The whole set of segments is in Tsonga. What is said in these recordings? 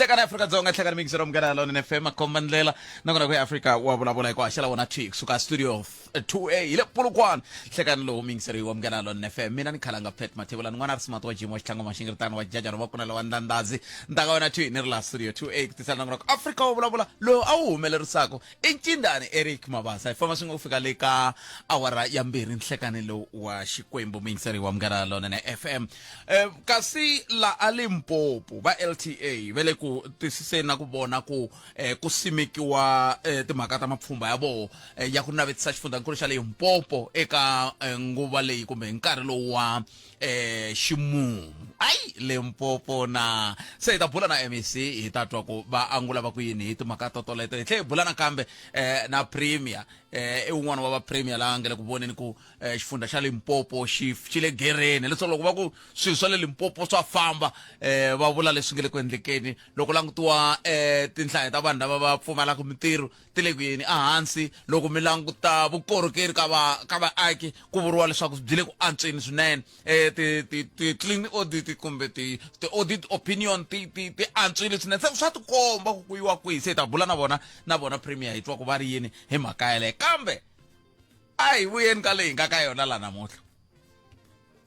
Nhlekani Afrika-Dzonga, nhlekani miyingiseri wa Munghana Lonene FM, makhomba ndlela nakona ku Afrika wa vulavula hi ku haxela wona thwi kusuka studio 2A hi le Polokwane. Nhlekani lowu miyingiseri wa Munghana Lonene FM, mina ni khalanga Pat Mathebula, ni n'wana ri smart wa Jim wa Xitlhangu Maxingiritano wa Jajana wa Kunela wa Ndandhazi. Ntanga wena thwi ni ri la studio 2A ku tisela nakona ku Afrika wa vulavula lowu a wu humelerisaka i Ncindani Eric Mabasa. Hi famba swin'we ku fika le ka awara ya mbirhi nhlekani lowu wa Xikwembu muyingiseri wa Munghana Lonene FM. Kasi la a Limpopo va LTA va le ku twisiseni na ku vona ku ku simekiwa timhaka ta mapfhumba ya voho ya ku navetisa xifundzankulu xa Limpopo eka nguva leyi kumbe hi nkarhi lowu wa ximumu. Ayi Limpopo na se hi ta bula na MEC hi ta twa ku va angula va ku yini hi timhaka totoleto. Hi tlhe hi bula nakambe na Premier, i wun'wana wa va Premier la nga le ku voneni ku xifundza xa Limpopo xi xi le gereni, leswaku loko va ku swilo swa le Limpopo swa famba va vula leswi nge le ku endlekeni. Loko langutiwa tinhlayo ta vanhu lava va pfumalaka mintirho ti le ku yeni ehansi, loko mi languta vukorhokeri ka va ka vaaki ku vuriwa leswaku byi le ku antsweni swinene, ti ti ti clean audit kumbe ti ti audit opinion ti ti ti antswile swinene. Se swa tikomba ku ku yiwa kwihi. Se hi ta bula na vona na vona Premier hi twa ku va ri yini hi mhaka yeleyo. Kambe a hi vuyeni ka leyi hi nga ka yona la namuntlha.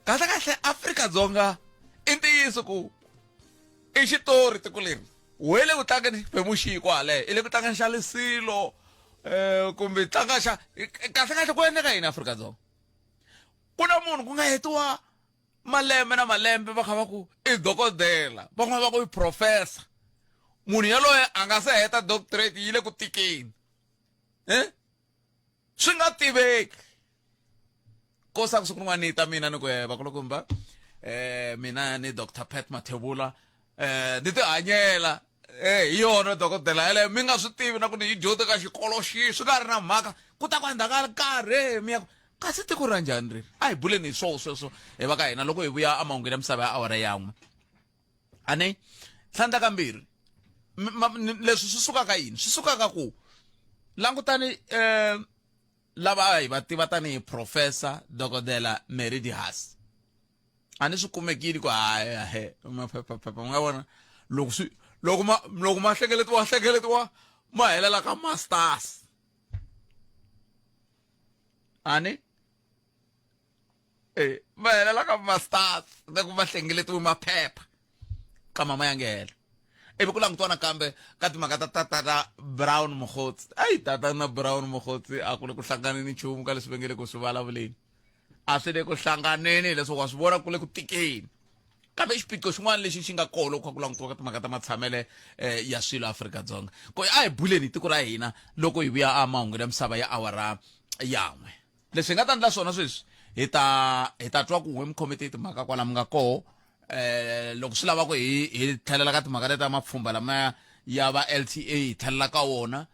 Kahle kahle Afrika-Dzonga i ntiyiso ku i xitori tiko leri we le ku tlangeni xiphemu xihi kwale, i le ku tlangeni xa lisilo kumbe tlanga xa kahle kahle ku endleka yini Afrika-Dzonga? Ku na munhu ku nga hetiwa malembe na malembe va kha va ku i dokodela, van'wana va ku i professor, munhu yaloye a nga se heta doctorate yi le ku tikeni swi nga tiveki. Kosa ku siku rin'wana ni ta mina ni ku vakulukumba, mina ni Dr Pat Mathebula, ni ti hanyela hi yona dokodela yaleyo, mi nga swi tivi na ku ni yi dyondze ka xikolo xihi, swi nga ri na mhaka. Ku ta ku endzhaku ka nkarhi mi ya ku kasi tiko ra njhani ri? A hi buleni hi swoho sweswo hi va ka hina loko hi vuya emahungwini ya misava ya awara yan'we. A ni tlhandla kambirhi leswi swi suka ka yini? Swi suka ka ku langutani lava a hi va tiva tanihi Professor Dokodela Mary Dihas. A ni swi kumekile ku hayi he maphephaphepha mi nga vona loko swi loko ma loko ma hlengeletiwa hlengeletiwa ma helela ka masters. A ni va helela ka masters loko va hlengeletiwe maphepha ka mama ya nge hela. Ivi ku langutiwa nakambe ka timhaka ta tatana Brown Mogotsi. Ayi tatana Brown Mogotsi a ku le ku hlanganeni nchumu ka leswi va nge le ku swi vulavuleni, a swi le ku hlanganeni hileswaku wa swi vona ku le ku tikeni. Kambe i xiphiqo xin'wana lexi xi nga kona loko kha ku langutiwa ka timhaka ta matshamele ya swilo Afrika-Dzonga. Ku a hi buleni hi tiko ra hina loko hi vuya emahungwini ya misava ya awara yan'we. Leswi hi nga ta endla swona sweswi, hi ta hi ta twa ku n'we mi khome tihi timhaka kwala mi nga koho, loko swi lava ku hi hi tlhelela ka timhaka leta mapfhumba lama ya va LTA hi tlhelela ka wona.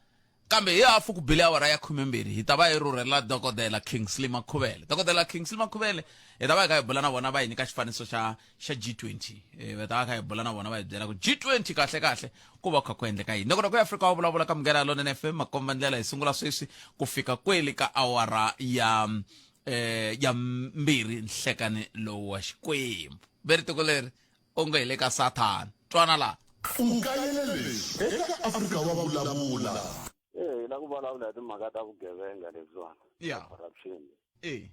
Kambe hi hafu ku bile awara ya khumembirhi hi ta va hi rhurhela Dokodela Kingsley Makhuvele. Dokodela Kingsley Makhuvele hi ta va hi kha hi bula na vona va hi nyika xifaniso xa xa G20. Va ta va kha hi bula na vona va hi byela ku G20 kahle kahle ku va kha ku endleka yini. Nongonoko ya Afrika wa vulavula ka Munghana Lonene FM makomba ndlela hi sungula sweswi ku fika kweli ka awara ya ya mbirhi nhlekani lowu wa Xikwembu. Ve ri tiko leri onge hi le ka Sathana. Twana laha. U kayele leswi eka Afrika wa Vulavula. Eya, hi lava ku vulavula hi timhaka ta vugevenga lebyiwani. Corruption. E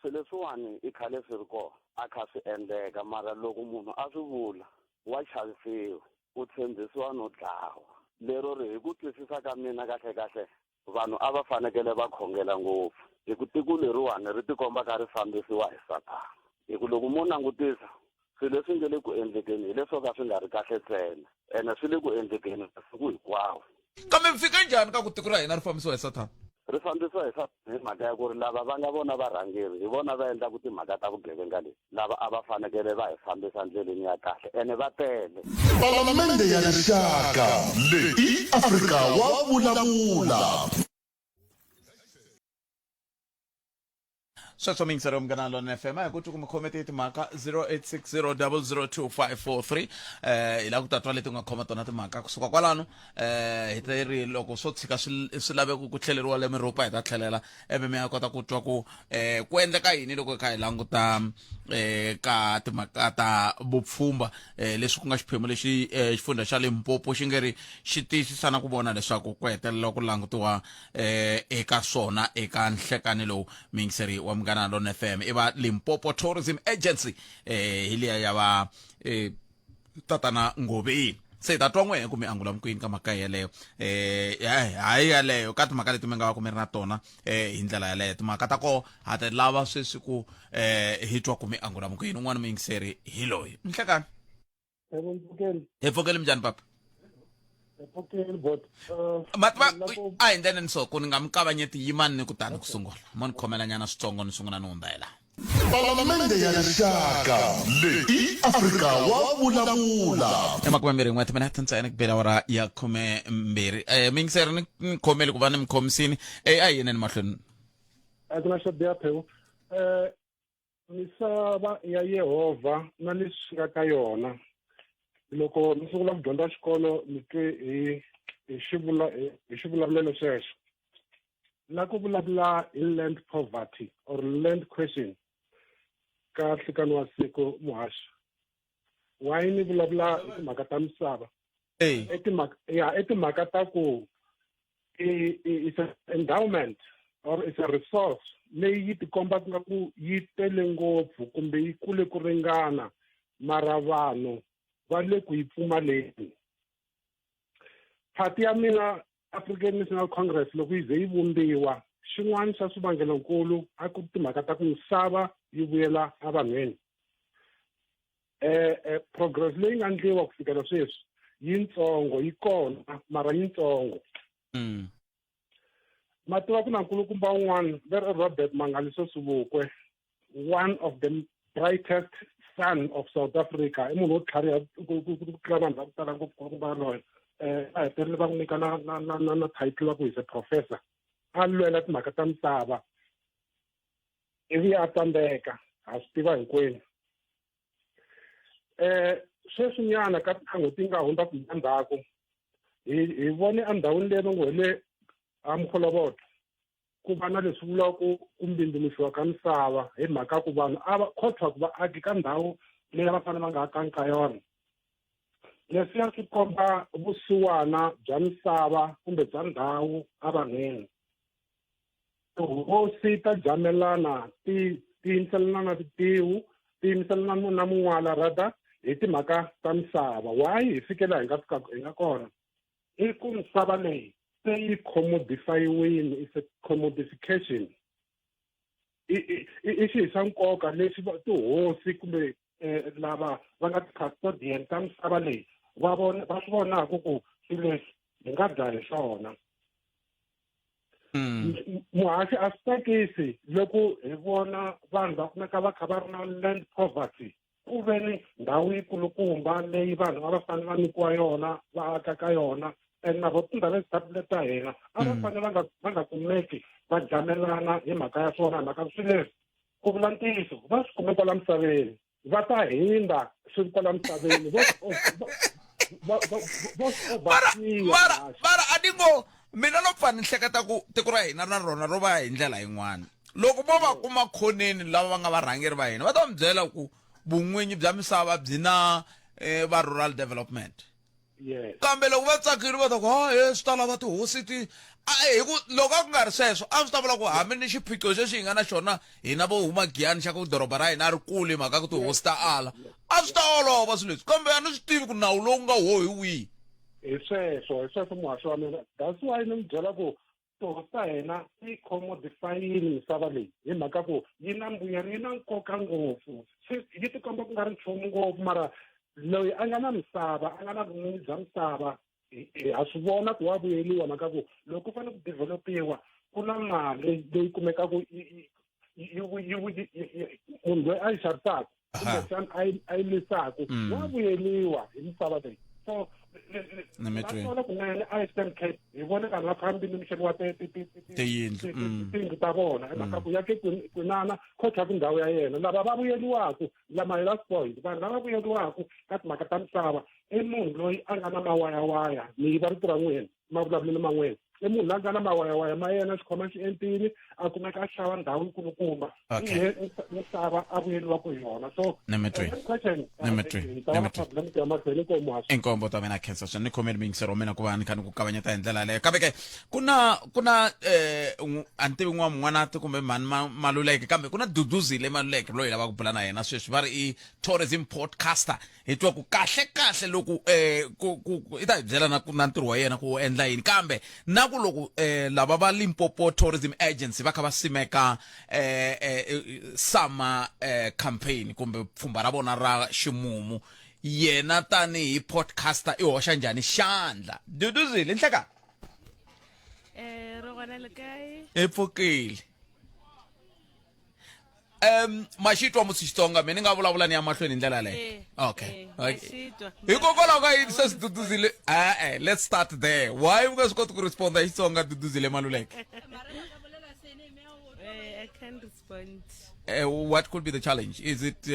swilo leswiwani i khale swi ri kona, a kha swi endleka, mara loko munhu a swi vula wa chavisiwa, u tshembisiwa no dlawa. Lero ri hi ku twisisa ka mina kahle kahle vanhu a va fanekele va khongela ngopfu, hi ku tiko leriwani ri tikomba ka ri fambisiwa hi Sathana. Hi ku loko mo langutisa swilo leswi nge le ku endlekeni hi leswo ka swi nga ri kahle ntsena, ene swi le ku endlekeni masiku hinkwawo. Kambe mi fike njhani ka ku tiko ra hina ri fambisiwa hi Sathana? Ri fambisiwa hi Sathana hi mhaka ya ku ri lava va nga vona varhangeri hi vona va endlaka timhaka ta vugevenga leti. Lava a va fanekele va hi fambisa ndleleni ya kahle ene va tele. Palamende ya Rixaka, leyi i Afrika wa Vulavula. Sweswo miyingiseri wa Munghana Lonene FM, a hi ku twi ku mi khome tihi timhaka. 0860002543, hi lava ku ta twa leti u nga khoma tona timhaka kusuka kwalano. Hi ta ri loko swo tshika swi laveko ku tlheleriwa le miropa, hi ta tlhelela ivi mi ya kota ku twa ku ku endleka yini loko hi kha hi languta ka timhaka ta vupfhumba, leswi ku nga xiphemu lexi xifundza xa Limpopo xi nge ri xi tiyisisa na ku vona leswaku ku hetelela ku langutiwa eka swona eka nhlekani lowu. Muyingiseri wa Munghana Lone FM, i va Limpopo Tourism Agency, hi liya ya va tatana Ngoveni. Se hi ta twa n'wehe ku mi angula kwini ka mhaka yeleyo, hayi yaleyo ka timhaka leti mi nga va ku mi ri na tona hi ndlela yaleyo. Timhaka ta koho ha ti lava sweswi ku hi twa ku mi angula kwini. Un'wana muyingiseri hi loyi. Nhlekani. Hi pfukeli, minjhani papa? Mativa a hi ndleleni so ku ni nga mi kavanyeti, yimani ni kutani ku sungula mo ni khomela nyana switsongo, ni sungula ni hundza hi laha. Palamende ya Rixaka, leyi i Afrika wa vulavula. I 21 timinete ntsena ku bela awara ya 12. Miyingiseri, ni ni khomeli ku va ni mi khomisini. A hi yeneni mahlweni. A ku na xo biha phewu. Misava ya Yehovha na leswi nga ka yona. Loko ni sungula ku dyondza xikolo ni twe hi hi xivula hi xivulavulelo xexo. Na ku vulavula hi land poverty or land question ka nhlikani wa siku, muhaxi. Why ni vulavula hi timhaka ta misava? I timhaka ya i timhaka ta ku it's an endowment or it's a resource leyi yi tikombaka nga ku yi tele ngopfu kumbe yi kule ku ringana, mara vanhu va le ku yi pfumaleni. Party ya mina, African National Congress, loko yi ze yi vumbiwa, xin'wana xa swivangelonkulu a ku timhaka ta ku misava yi vuyela evanhwini. Progress leyi nga ndliwa ku fikela sweswi yintsongo, yi kona mara yintsongo. Ma tiva ku na nkulukumba un'wana ve ri Robert Mangaliso Sobukwe, one of the brightest son of South Africa, i munhu wo tlhariha ku tlula vanhu va ku tala ngopfu nkulukumba yaloye. A hetelele va n'wi nyika na title wa ku he's a professor, a lwela timhaka ta misava ivi a tsandzeka, ha swi tiva hinkwenu. Sweswinyana ka tin'hweti ti nga hundza kumbe endzhaku, hi vone endhawini leyi va ngo hi le Amkholoboto ku va na leswi vulaka ku mbindzimuxiwa ka misava hi mhaka ku vanhu a va khothwa ku va aki ka ndhawu leyi va fanele va nga akangi ka yona. Leswiya swi komba vusiwana bya misava kumbe bya ndhawu evanhwini. Tihosi ta jamelana ti tiyimiselana na titiwu, tiyimiselana na mun'wala rather hi timhaka ta misava. Why hi fike laha hi nga fika hi nga kona? I ku misava leyi se yi commodifyiwini, it's a commodification. I xilo xa nkoka lexi tihosi kumbe lava va nga ti-custodian ta misava leyi va vona, va swi vonaka ku swilo leswi hi nga dya hi swona. Muhaxi, a swi tsakisi loko hi vona vanhu va kumeka va kha va ri na land poverty, ku ve ni ndhawu yikulukumba leyi vanhu a va fanele va nyikiwa yona va aka ka yona, and na vo tindhawu leti ta hina a va fanele va nga kumeki va jamelana hi mhaka ya swona, hi mhaka swilo leswi ku vula ntiyiso va swi kume kwala misaveni, va ta hindza swi kwala misaveni vo Mara mara a ni ngo mina no pfa ni hleketa ku tiko ra hina na rona ro va hi ndlela yin'wana. Loko vo va kuma khoneni lava va nga varhangeri va hina, va ta mi byela ku vun'winyi bya misava byi na va rural development. Kambe loko va tsakile va ta ku ha he swi ta lava tihosi ti hi ku loko a ku nga ri sweswo a swi ta vula ku hambi ni xiphiqo xexi hi nga na xona hina vo huma Giyani xa ku doroba ra hina a ri kuli mhaka ku tihosi ta ala, a swi ta olova swilo leswi. Kambe a ni swi tivi ku nawu lowu nga wo hi wihi. Hi sweswo, hi sweswo muhaxi wa mina. That's why ni mi byela ku tihosi ta hina ti commodifyini misava leyi hi mhaka ku yi na mbuyelo, yi na nkoka ngopfu. Yi tikomba ku nga ri nchumu ngopfu, mara loyi a nga na misava, a nga na vun'winyi bya misava, ha swi vona ku wa vuyeliwa, mhaka ku loko ku fanele ku developiwa ku na mali leyi kumekaka munhu loyi a yi xavisaka kumbexana a yi lwisaka wa vuyeliwa hi misava leyi. So Ni mi twile. Naswona kunene a Eastern Cape hi vone vanhu va kha va mbindzumuxeriwa Tiyindlu, tiyindlu ta vona hi mhaka ku ya ke Kwinana coach ku ndhawu ya yena lava va vuyeliwaku la my last point vanhu lava vuyeliwaku ka timhaka ta misava i munhu loyi a nga na mawayawaya ni yiva rito ra n'wina mavulavulelo man'wina i munhu la nga na mawayawaya ma yena xikhoma xi entile a kumeka a xava ndhawu yikulukumba Okay. ye misava a vuyeriwaka hi yona so Ni mi twile. eh, question Ni mi twile. hi ta Ni va mi twile. problem ku ya mahlweni inkomu haswi inkombo ta mina khensa swinene ni khomeni miyingisero wa mina ku va ni kha ni ku kavanyeta hi ndlela yaleyo kambe ke ku na ku na eh a ni tivi n'wa n'wanati kumbe mhani Maluleke kambe ku na Duduzile Maluleke loyi hi lavaka ku bula na yena sweswi va ri i tourism podcaster hi twa ku kahle kahle loko eh ku ku i ta hi byela na na ntirho wa yena ku u endla yini kambe na ku loko eh lava va Limpopo Tourism Agency va kha va simeka eh, eh summer eh campaign kumbe pfhumba ra vona ra ximumu yena tanihi podcaster i hoxa njhani xandla Duduzile nhleka Eh, re gona le kae? I pfukile um maxitwa musi xitsonga mi ni nga vulavula ni ya mahlweni hi ndlela yaleyo Eh, okay eh, okay maxitwa. hikokwalaho ka yini se swi duduzile e-e let's start there why u nga swi koti ku responda hi xitsonga duduzile maluleke Eh, I can't respond. What could be the challenge is it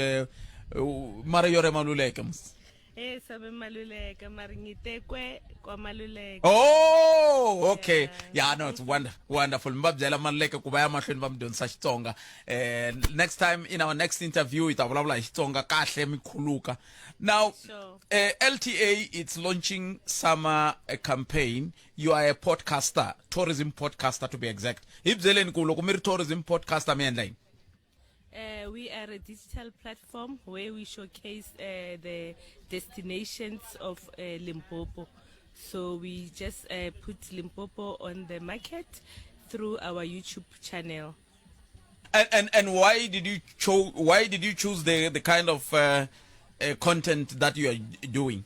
mara yore maluleke mus Eh, sabe Maluleke, mara ngitekwe kwa Maluleke. Oh, okay. Yeah, no, it's wonderful. Mi va byela Maluleke ku va ya mahlweni va mi dyondzisa Xitsonga. Eh, next time in our next interview hi ta vulavula hi Xitsonga kahle mi khuluka. Now, Sure. LTA it's launching summer campaign. You are a podcaster, tourism podcaster to be exact. Hi byeleni ku loko mi ri tourism podcaster mi endla yini? We are a digital platform where we showcase the destinations of Limpopo. So we just put Limpopo on the market through our YouTube channel. And why did you why did you choose the kind of content that you are doing?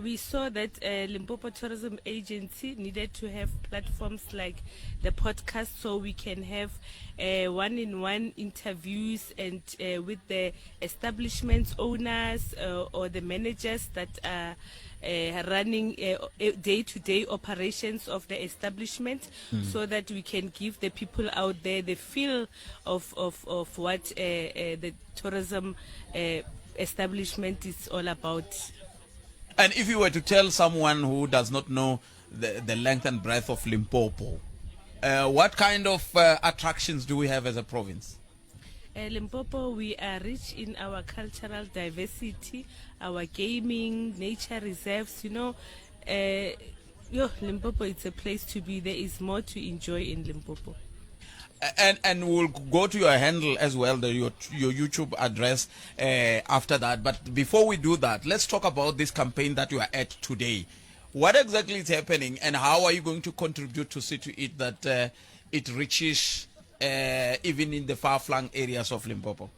We saw that Limpopo Tourism Agency needed to have platforms like the podcast so we can have one-in-one interviews and with the establishments owners or the managers that are running day-to-day operations of the establishment so that we can give the people out there the feel of what the tourism establishment is all about. And if you were to tell someone who does not know the length and breadth of Limpopo, what kind of attractions do we have as a province? Limpopo, we are rich in our cultural diversity, our gaming, nature reserves, you know. Yo, Limpopo, it's a place to be. There is more to enjoy in Limpopo. And we'll go to your handle as well, your YouTube address after that. But before we do that, let's talk about this campaign that you are at today. What exactly is happening, and how are you going to contribute to see to it that it reaches even in the far-flung areas of Limpopo?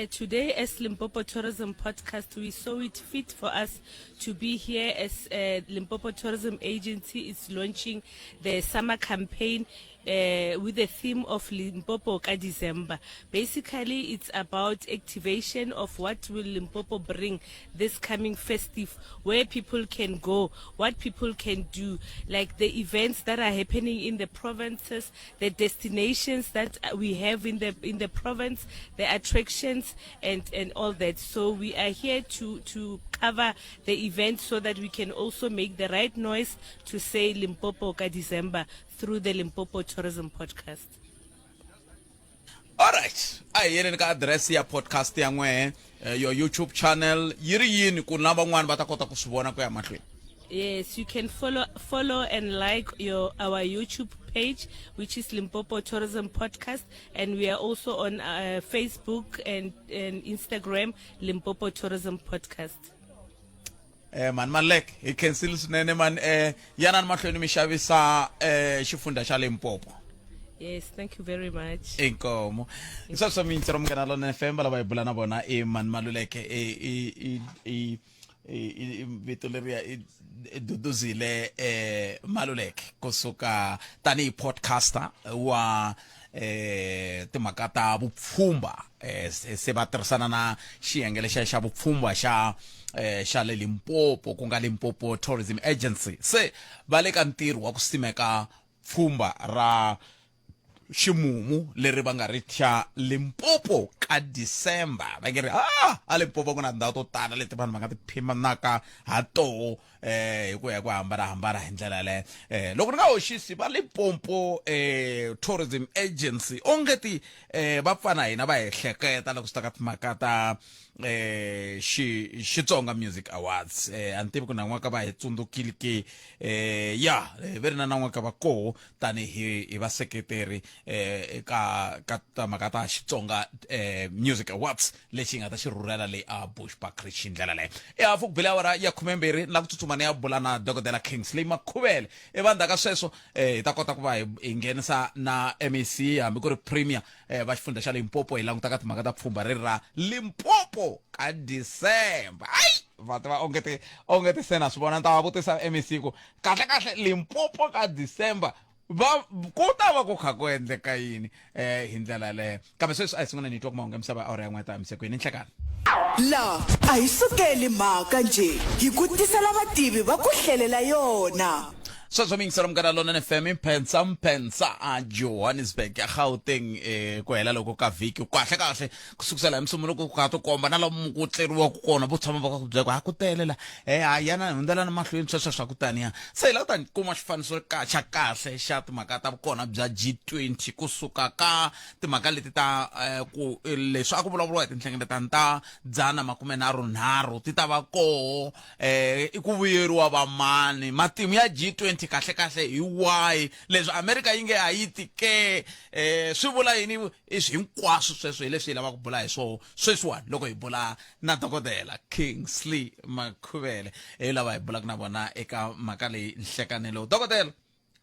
Today, as Limpopo Tourism Podcast, we saw it fit for us to be here as Limpopo Tourism Agency is launching the summer campaign with the theme of Limpopo ka December. Basically, it's about activation of what will Limpopo bring this coming festive, where people can go, what people can do, like the events that are happening in the provinces, the destinations that we have in the province, the attractions and all that. So we are here to cover the event so that we can also make the right noise to say Limpopo ka December through the Limpopo Tourism Podcast. All right. A hi yeleni ka address ya podcast ya n'wehe, your YouTube channel yi ri yini ku na van'wani va ta kota ku swi vona ku ya mahlweni. Yes, you can follow and like your our YouTube page, which is Limpopo Tourism Podcast, and we are also on Facebook and Instagram, Limpopo Tourism Podcast. Man Malek, hi khensile swinene man, yanani mahlweni mi xavisa xifundza xa Limpopo. Yes, thank you very much. Inkomo. Sweswo swa mintsi ra Munghana Lonene FM va lava hi bula na vona i Man Maluleke i vito leriya i Duduzile Maluleke kusuka tanihi podcaster wa eh timhaka ta vupfhumba eh se va tirhisana na xiyenge lexiya xa vupfhumba xa eh xa le Limpopo ku nga Limpopo Tourism Agency se va le ka ntirho wa ku simeka pfhumba ra ximumu leri va nga ri thya Limpopo ka December va nge ri ah a Limpopo ku na tindhawu to tala leti vanhu va nga tiphimanaka ha toho eh hi ku ya ku hambanahambana hi ndlela yaleyo eh loko ni nga hoxisi va Limpopo eh Tourism Agency onge ti eh va pfa na hina va hi hleketa loko swi ta ka timhaka ta eh xi Xitsonga Music Awards eh a ni tivi ku nan'waka va hi tsundzukile ke eh ya ve ri na nan'waka va koho tanihi hi vaseketeri eh, eka ka timhaka ta Xitsonga eh, Music Awards lexi hi nga ta xi rhurhela leyi a Bushbuckridge hi ndlela leyo i hafu ku bile awara ya khumembirhi ni la ku tsutsuma ni ya bula na dokodela Kingsley Makhuvele ivi endzhaku ka sweswo eh, hi ta kota ku va hi hi nghenisa na MEC hambi ku ri Premier eh, va xifundzha xa Limpopo hi languta ka timhaka ta pfhumba ri ra Limpopo ka December ayi va tiva onge ti onge ti se na swi vona ni ta va vutisa MEC ku kahle kahle Limpopo ka December va ku ta va ku kha ku endleka yini eh hi ndlela yaleyo kambe sweswi a hi sungula ni twa ku mahungu ya misava awara ya n'we ta emisekweni nhlekani La a hi sukeli mhaka njhe hi ku tisela vativi va ku hlelela yona. Sweswo mi yingisela Munghana Lonene FM Mpensa Mpensa a Johannesburg ya Gauteng eh ku hela loko ka vhiki kahle kahle ku sukusela hi Musumuluko ku kha tikomba na lomu ku tleriwaka kona vo tshama va ku byela ku ha ku tele la eh ha yana hundzela na mahlweni sweswo swa ku taniya se hi lava ku ta kuma xifaniso ka xa kahle xa timhaka ta vukona bya G20 kusuka ka timhaka leti ta eh, ku eh, leswi a ku vulavuriwa hi tinhlengeletano ta dzana makumenharhu nharhu ti ta va koho eh i ku vuyeriwa va mani matimu ya G20 kahle kahle hi wahi leswi America yi nge a yi ti ke eh swi vula yini i swi hinkwaswo sweswo hi leswi hi lavaka ku bula hi swoho sweswiwani loko hi bula na dokodela Kingsley Makhuvele hi lava hi bulaka na vona eka mhaka leyi nhlekani lowu dokodela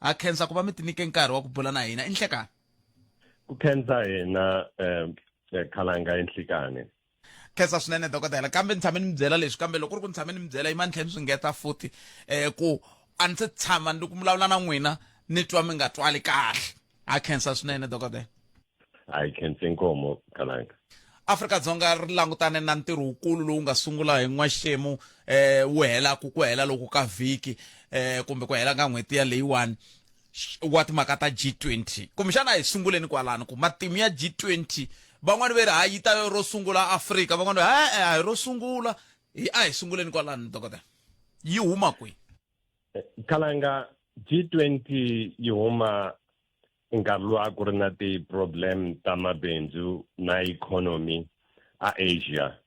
ha khensa ku va mi tinike nkarhi wa ku bula na hina i nhlekani ku khensa hina um khalanga enhlikani Khensa swinene dokodela kambe ni tshame ni mi byela leswi kambe loko ku ri ku ni tshame ni mi byela yimani tlhela ni swi ngeta futhi um ku a ni se tshama ni ku vulavula na n'wina ni twa mi nga twali kahle ha khensa swinene dokodela hayi khense inkomo kalanga Afrika-Dzonga ri langutane na ntirho wukulu lowu nga sungula hi n'waxemu eh wu helaku ku hela loku ka vhiki eh kumbe ku hela ka n'hweti ya leyiwani wa timhaka ta G20 kumbexana a hi sunguleni kwalano ku matimu ya G20 van'wani ve ri hayi yi ta ro sungula Afrika van'wani va e-e a hi ro sungula hi a hi sunguleni kwalano dokodela yi huma kwihi Khalanga G20 yi huma nkarhi lowu a ku ri na ti-problem ta mabindzu na economy a Asia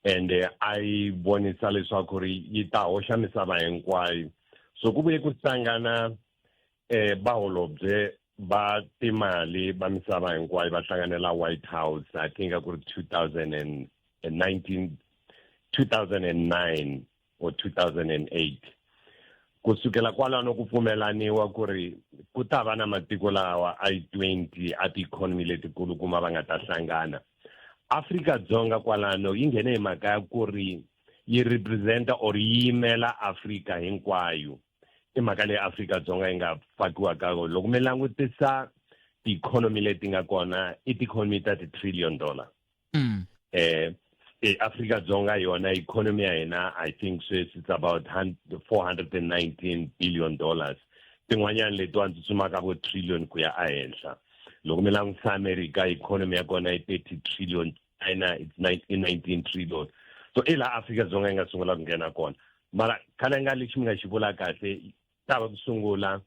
ende a yi vonisa leswaku ri yi ta hoxa misava hinkwayo so ku vuye ku hlangana eh vaholobye va timali va misava hinkwayo va hlanganela White House I think a ku ri 2019 2009 or 2008 ku sukela kwalano ku pfumelaniwa ku ri ku ta va na matiko lawa a yi 20 a ti-economy letikulu kuma va nga ta hlangana Afrika-Dzonga kwalano yi nghene hi mhaka ya ku ri yi representa or yi yimela Afrika hinkwayo i mhaka leyi Afrika-Dzonga yi nga fakiwa ka loko mi langutisa ti-economy leti nga kona i ti-economy ta ti-trillion dollar mm. eh e Afrika Dzonga yona economy ya hina I think sweswi it's about 419 billion dollars tin'wanyana letiwa tsutsumaka vo trillion ku ya ehenhla loko mi langutisa America economy ya kona i 30 trillion China it's 19 trillion so i laha Afrika Dzonga yi nga sungula ku nghena kona mara khale nga lexi mi nga xi vula kahle ta va ku sungula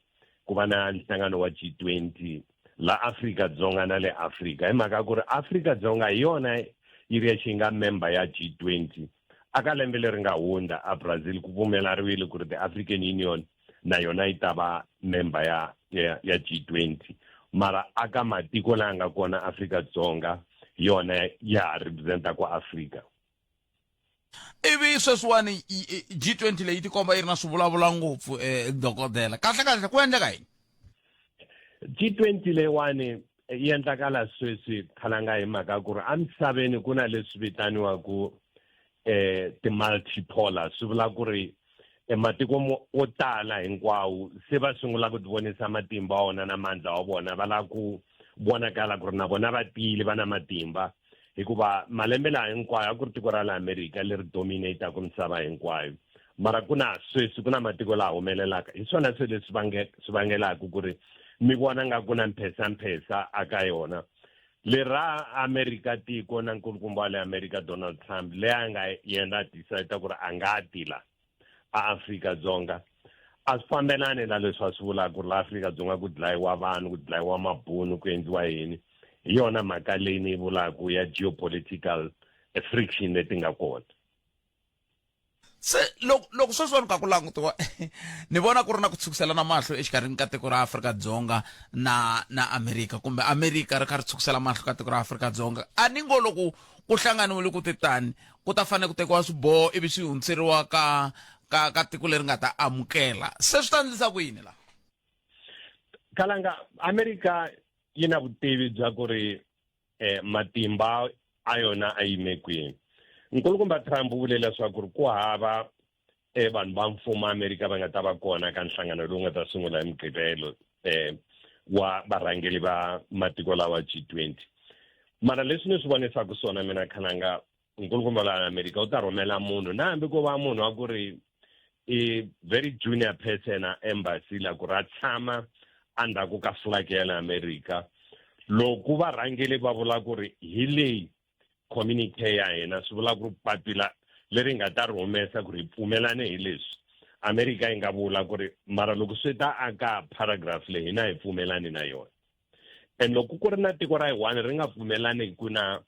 ku va na nhlangano wa G20 la Afrika Dzonga na le Afrika hi mhaka ku ri Afrika Dzonga hi yona yi ri yexe yi nga member ya G20 aka lembe leri nga hundza a Brazil ku pfumeleriwile ku ri the African Union na yona yi ta va member ya ya, ya G20 mara aka matiko laha nga kona Afrika Dzonga hi yona ya ha representa ku Afrika ivi sweswiwani G20 leyi tikomba yi ri na swivulavula ngopfu eh, dokodela kahle kahle ku endleka yini G20 leyiwani yi endlakala sweswi khalanga hi mhaka ku ri emisaveni ku na leswi vitaniwaku eh ti-multipolar swi vula ku ri eh, matiko wo tala hinkwawo se va sungula ku tivonisa matimba wa wona na mandla wa vona va lava ku vonakala ku ri na vona va tiyile va na matimba hikuva malembe laha hinkwayo a ku ri tiko ra le Amerika leri dominataka misava hinkwayo mara ku na sweswi ku na matiko laha humelelaka hi swona swilo leswi vange swi vangelaka ku ri mi vona nga ku na mphesamphesa aka yona lera Amerika tiko na nkulukumba wa le Amerika Donald Trump leyi a nga yena a decide ku ri a nga ti la a Afrika-Dzonga a swi fambelani na leswi a swi vulaka ku ri la Afrika-Dzonga ku dlayiwa vanhu ku dlayiwa mabunu ku endliwa yini hi yona mhaka leyi ni yi vulaka ya geopolitical friction leti nga kona se loko loko sweswiwani ka ku langutiwa ni vona ku ri na ku tshukiselana mahlo exikarhini ka tiko ra Afrika-Dzonga na na Amerika kumbe Amerika ri kha ri tshukisela mahlo ka tiko ra Afrika-Dzonga a ni ngo loko ku hlanganiwile ku te tani ku ta fanele ku tekiwa swiboho ivi swi hundziseriwa ka ka ka tiko leri nga ta amukela se swi ta endlisa ku yini laha kalanga amerika yi na vutivi bya ku ri eh, matimba a yona a yime kwini nkulukumba trump u vule leswaku ri ku hava eh, vanhu va mfumo amerika va nga ta va kona ka nhlangano lowu nga ta sungula hi mugqivelo eh, wa varhangeli va matiko lawa G20 mara leswi ni swi vonisaka swona mina khalanga nkulukumba la Amerika u ta rhumela munhu na hambi ko va munhu wa ku ri i very junior person a embassy la ku ri a tshama endzhaku ka flag ya le Amerika loko varhangeli va vula ku ri hi leyi communique ya hina swi vula ku ri papila leri nga ta ri humesa ku ri hi pfumelane hi leswi amerika yi nga vula ku ri mara loko swi ta aka paragraph leyi hina hi pfumelani na yona and loko ku ri na tiko ra yi one ri nga pfumelani ku na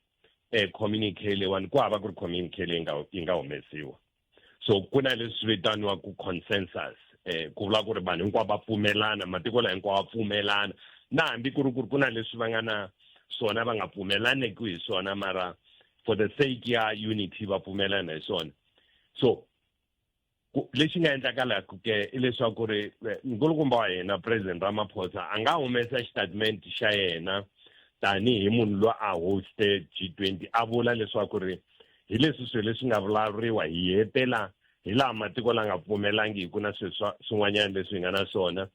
eh, communique leyiwani ku hava ku ri communique leyi nga yi nga humesiwa so ku na leswi vitaniwaku consensus eh ku vula ku ri vanhu hinkwavo va pfumelana matiko laha hinkwawo va pfumelana na hambi ku ri ku ri ku na leswi va nga na swona va nga pfumelaneki hi swona mara for the sake ya unity va pfumelana hi swona so lexi nga endlakalaka ke i leswaku ri eh, nkulukumba wa hina president Ramaphosa a nga humesa xitatimende xa yena tanihi munhu loyi a hoste G20 a vula leswaku ri hi leswi swilo leswi nga vulavuriwa hi hetela hi laha matiko la nga pfumelangiki na swilo swin'wanyana leswi hi nga na swona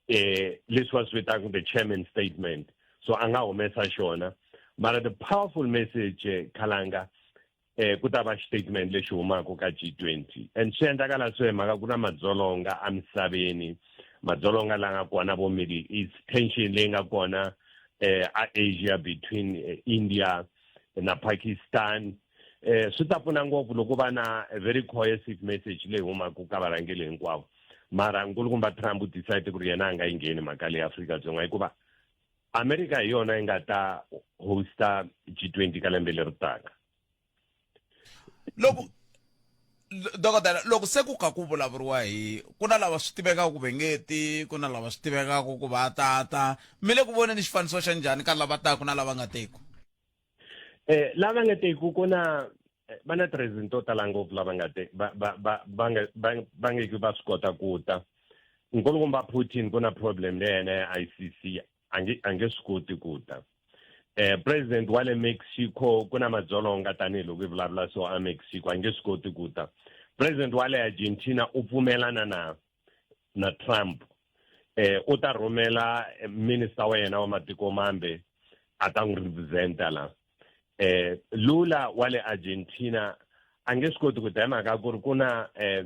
eh leswi va swi vitanaka the chairman statement so a nga humesa xona mara the powerful message eh, khalanga eh ku ta va statement lexi humaka ka G20 and swi endlakala swi hi mhaka ku na madzolonga emisaveni madzolonga la nga kona vo Middle East tension leyi nga kona eh a Asia between eh, India na Pakistan eh swi ta pfuna ngopfu loko va na a very cohesive message leyi humaka ka varhangeli hinkwavo mara nkulukumba Trump u decide ku ri yena a nga yi ngheni mhaka leyi Afrika-Dzonga hikuva America hi yona yi nga ta hosta G20 ka lembe leri taka loko dokodela loko se ku ka ku vulavuriwa hi ku na lava swi tivekaka ku vengeti ku na lava swi tivekaka ku va tata mi le ku voneni xifaniso xa njhani ka lava taku na lava nga teku eh lava nga teku ku na eh, va na ti-reason to tala ngopfu lava nga te va va va va nga va va ngeke va swi kota ku ta nkulukumba Putin ku na problem le yena ya ICC a nge a nge swi koti ku ta eh president wa le Mexico ku na madzolonga tanihiloko hi vulavula so a Mexico a nge swi koti ku ta president wa le Argentina u pfumelana na na Trump eh u ta rhumela minister wa yena wa matiko mambe a ta n'wi representa la eh Lula wa le Argentina a nge swi koti ku ta hi mhaka ku ri ku na eh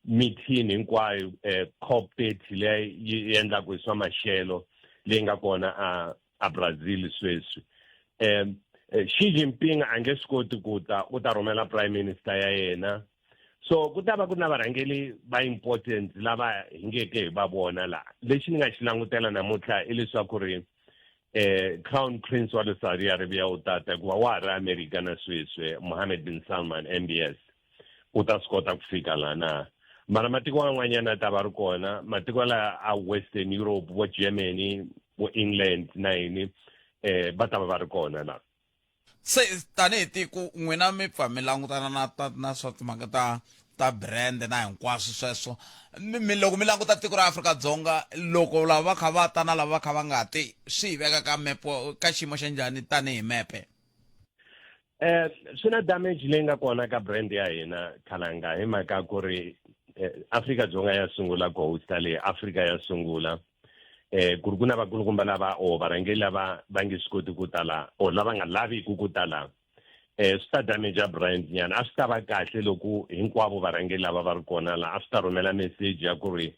meeting hinkwayo eh COP 30 leyi yi endlaka hi swa maxelo leyi nga kona a a Brazil sweswi um Xi Jinping a nge swi koti ku ta u ta rhumela prime minister ya yena so ku ta va ku ri na varhangeli va important lava hi ngeke hi va vona laha lexi ni nga xi langutela namuntlha i leswaku ri eh crown prince wa le Saudi Arabia u tata hikuva wa ha ri America na sweswi Mohammed bin Salman MBS u ta swi kota ku fika laha na mara matiko man'wanyana ta va ri kona matiko la a western europe vo germany vo england na yini eh va ta va va ri kona la se tanihi tiko n'wina mi pfa mi langutana na ta na swa timhaka ta ta brand na hinkwaswo sweswo mi loko mi languta tiko ra Afrika-Dzonga loko lava va kha va ta na lava va kha va nga ti swi hi veka ka mepe ka xiyimo xa njhani tanihi mepe Eh swi na damage leyi nga kona ka brand ya hina khalanga hi mhaka ku ri eh, Afrika-Dzonga ya sungula ku hosta leyi Afrika ya sungula eh ku ri ku na vakulukumba lava or varhangeri lava va nge swi koti ku tala or lava nga laviki ku tala eh swi ta damage brand nyana. A swi ta va kahle loko hinkwavo varhangeri lava va ri kona la, a swi ta rhumela message ya ku ri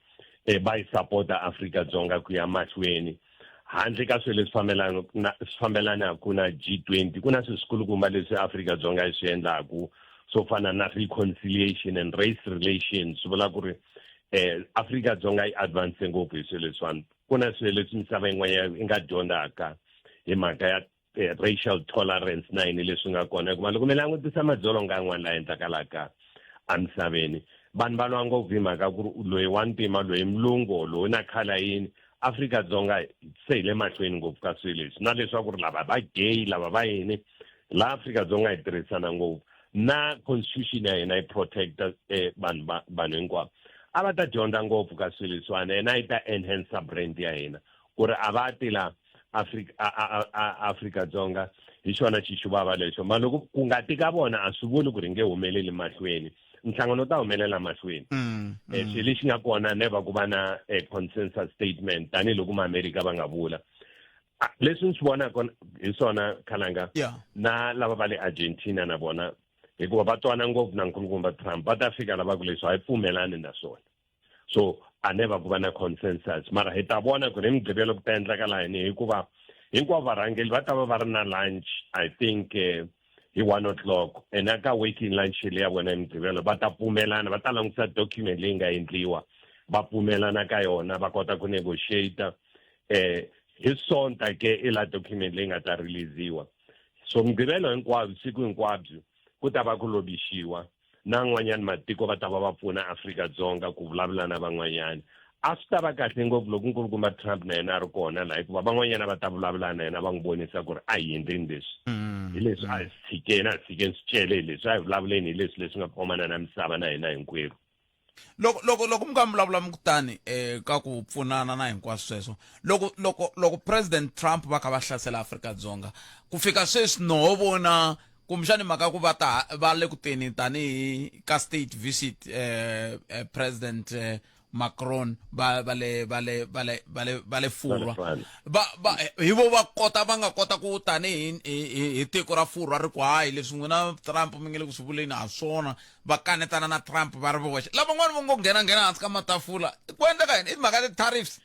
va yi sapota Afrika-Dzonga ku ya mahlweni handle ka swilo leswi swi fambelanaka na G20. Ku na swilo swikulukumba leswi Afrika-Dzonga yi swi endlaku swo fana na reconciliation and race relations, swi vula ku ri Afrika-Dzonga yi advance ngopfu hi swilo leswiwani. Ku na swilo leswi misava yin'wanyana yi nga dyondzaka hi mhaka ya racial tolerance na yini leswi nga kona, hikuva loko mi langutisa madzolonga yan'wana la endlakalaka emisaveni, vanhu va lwa ngopfu hi mhaka ku ri loyi wa ntima, loyi mulungu, loyi na khala yini. Afrika-Dzonga se hi le mahlweni ngopfu ka swilo leswi, na leswaku ri lava va gay, lava va yini, laha Afrika-Dzonga hi tirhisana ngopfu na constitution ya hina yi protecta vanhu va vanhu hinkwavo. A va ta dyondza ngopfu ka swilo leswiwani, ene a yi ta enhancer brand ya hina ku ri a va ti la Afrika a Afrika-Dzonga hi xona xixivava lexo. Ma loko ku nga ti ka vona a swi vuli ku ri nge humeleli mahlweni, nhlangano ta humelela mahlweni. Xilo lexi nga kona never ku va na consensus statement tanihiloko maamerika va nga vula. Leswi ni swi vonaka hi swona khalanga, na lava va le Argentina na vona, hikuva va twana ngopfu na nkulukumba Trump, va ta fika lava ku leswi a hi pfumelani na swona, so a never ku va na consensus. Mara hi ta vona ku ri hi Mugqivelo ku ta endlakala yini, hikuva hinkwavo varhangeli va ta va va ri na lunch, I think hi 1 o'clock, and aka working lunch leyi ya vona hi Mugqivelo va ta pfumelana, va ta langutisa document leyi nga endliwa, va pfumelana ka yona, va kota ku negotiate. Hi Sonta ke i la document leyi nga ta releasiwa. So Mugqivelo hinkwabyo, siku hinkwabyo ku ta va ku lobixiwa na n'wanyani matiko va ta va va pfuna Afrika-Dzonga ku vulavula na van'wanyani. A swi ta va kahle ngopfu loko nkulukumba Trump na yena a ri kona laha, hikuva van'wanyana va ta vulavula na yena, va n'wi vonisa ku ri a hi endleni leswi hi leswi, a hi swi tshikeni, a hi tshikeni swi cele hi leswi, a hi vulavuleni hi leswi leswi nga khomana na misava na hina hinkwerhu. Loko mi ka mi vulavula mi kutani ka ku pfunana na hinkwaswo sweswo, loko President Trump va kha va hlasela Afrika-Dzonga ku fika sweswi, no vona kumbexani mhaka ku va ta va le ku teni tanihi ka state visit, President Macron va le Furwa, va hi vo va kota va nga kota ku tanihi hi tiko ra Furwa ri ku hayi, leswi n'wina Trump mi nge le ku swi vuleni ha swona, va kanetana na Trump va ri voxe, lavan'wana va ngo nghena nghena hansi ka matafula. Ku endleka yini? I timhaka ti-tariffs?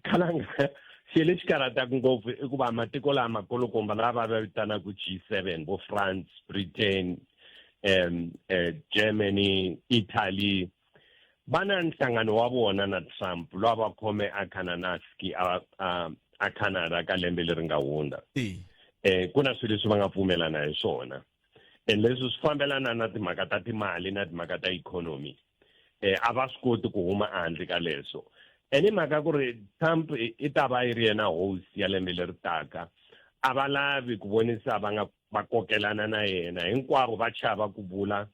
Khalanga, xilo lexi karhataka ngopfu i ku va matiko lama kulukumba lava va vitanaka G7, vo France, Britain, Germany, Italy, va na nhlangano wa vona na Trump lowa va khome a Kananaski a Canada ka lembe leri nga hundza. Ku na swilo leswi va nga pfumelana hi swona, and leswi swi fambelana na timhaka ta timali na timhaka ta ikhonomi. A va swi koti ku huma ehandle ka leswo, ene hi mhaka ku ri Trump i ta va yi ri yena host ya lembe leri taka, a va lavi ku vonisa va nga va kokelana na yena. Hinkwavo va chava ku vula,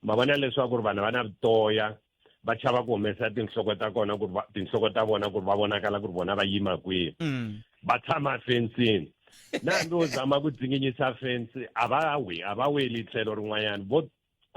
ma vona leswaku ri vanhu va na vutoya, va chava ku humesa tinhloko ta kona ku ri tinhloko ta vona ku ri va vonakala ku ri vona va yima kwihi. Va tshama fensini, na hambi wo zama ku dzinginyisa fensi, a va wi, a va weli tlhelo rin'wanyana, vo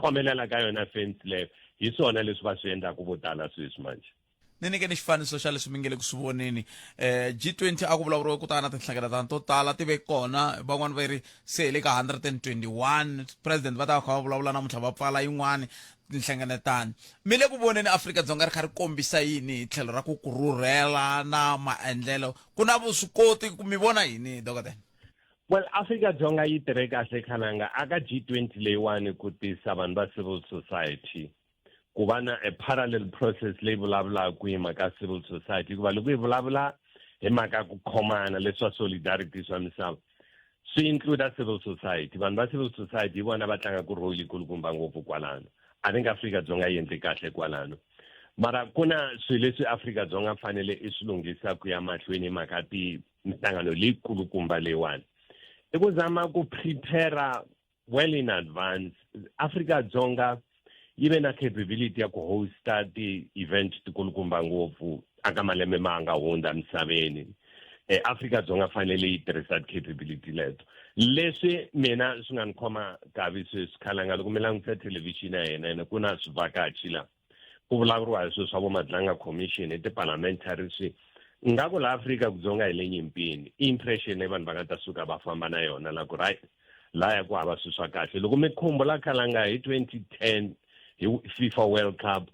khomelela ka yona fensi leyo. Hi swona leswi va swi endlaku vo tala sweswi manje. Ni nyike ni xifaniso xa leswi mi nge le ku swi voneni. G20 a ku vulavuriwe ku ta na tinhlengeletano to tala ti ve kona, van'wani va ri se hi le ka 121 president, va ta va kha va vulavula namuntlha, va pfala yin'wani tinhlengeletano. Mi le ku voneni Afrika-Dzonga ri kha ri kombisa yini hi tlhelo ra ku ku rhurhela na maendlelo? Ku na vuswikoti ku mi vona yini, dokodela? Well, Afrika-Dzonga yi tirhe kahle khalanga aka G20 leyiwani ku tisa vanhu va civil society, ku va na a parallel process leyi vulavulaka hi mhaka civil society, hikuva loko hi vulavula hi mhaka ku khomana leswa solidarity swa misava swi include civil society. Vanhu va civil society hi vona va tlangaka role yikulukumba ngopfu kwalano. I think Afrika-Dzonga yi endle kahle kwalano, mara ku na swilo leswi Afrika-Dzonga fanele i swi lunghisa ku ya mahlweni hi mhaka ti minhlangano leyikulukumba leyiwani, i ku zama ku prepare well in advance. Afrika-Dzonga yi ve na capability ya ku hosta ti-event tikulukumba ngopfu aka malembe ma nga hundza misaveni. Afrika-Dzonga fanele yi tirhisa ti-capability leto. Leswi mina swi nga ni khoma kavi sweswi khalanga, loko mi langutisa thelevhixini ya hina, ene ku na swivhakachi la. Ku vulavuriwa hi swilo swa vo Madlanga Commission hi ti-parliamentary swi nga ku laha Afrika ku Dzonga hi le nyimpini. I impression leyi vanhu va nga ta suka va famba na yona la ku ri hayi laya ku hava swilo swa kahle. Loko mi khumbula khalanga hi 2010 hi FIFA World Cup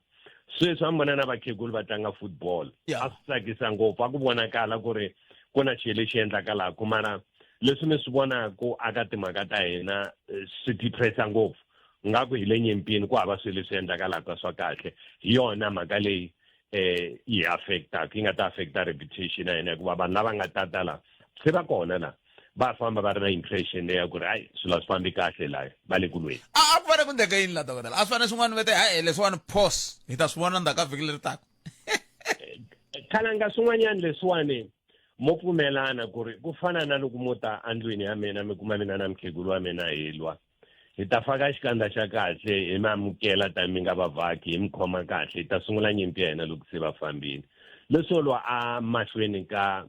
sweswi a mi vona na vakhegulu va tlanga football a swi tsakisa ngopfu a ku vonakala ku ri ku na xilo lexi endlakalaku mara leswi mi swi vonaku aka timhaka ta hina eh, swi depressa ngopfu nga ku hi le nyimpini ku hava swilo leswi endlakalaka swa kahle hi yona mhaka leyi eh yi affectaka yi nga ta affecta reputation ya hina hikuva vanhu lava nga tata la se va kona la va famba va ri na impression leya ku ri hayi swilo a swi fambi kahle laya va le ku lweni a a ku fanele ku ndleka yini la dokodela a swi fanele swin'wana vete hayi leswiwani pause hi ta swi vona ndzhaku ka vhiki leri taka khalanga swin'wanyana leswiwani mo pfumelana ku ri ku fana na loko mo ta endlwini ya mina mi kuma mina na mukhegulu wa mina hi lwa hi ta faka xikandza xa kahle hi mi amukela tani mi nga vavhaki hi mi khoma kahle hi ta sungula nyimpi ya hina loko se va fambile leswo lwa a mahlweni ka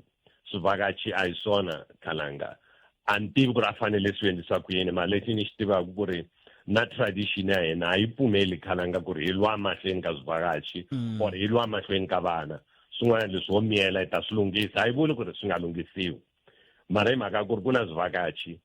swivhakachi a hi swona khalanga a ni tivi ku ri a fanele swi endlisa ku yini mara lexi ni xi tivaka ku ri na tradition ya hina a yi pfumeli khalanga ku ri hi lwa mahlweni ka swivhakachi mm. or hi lwa mahlweni ka vana swin'wana leswi ho miyela hi ta swi lunghisa a yi vuli ku ri swi nga lunghisiwi mara hi mhaka ku ri ku na swivhakachi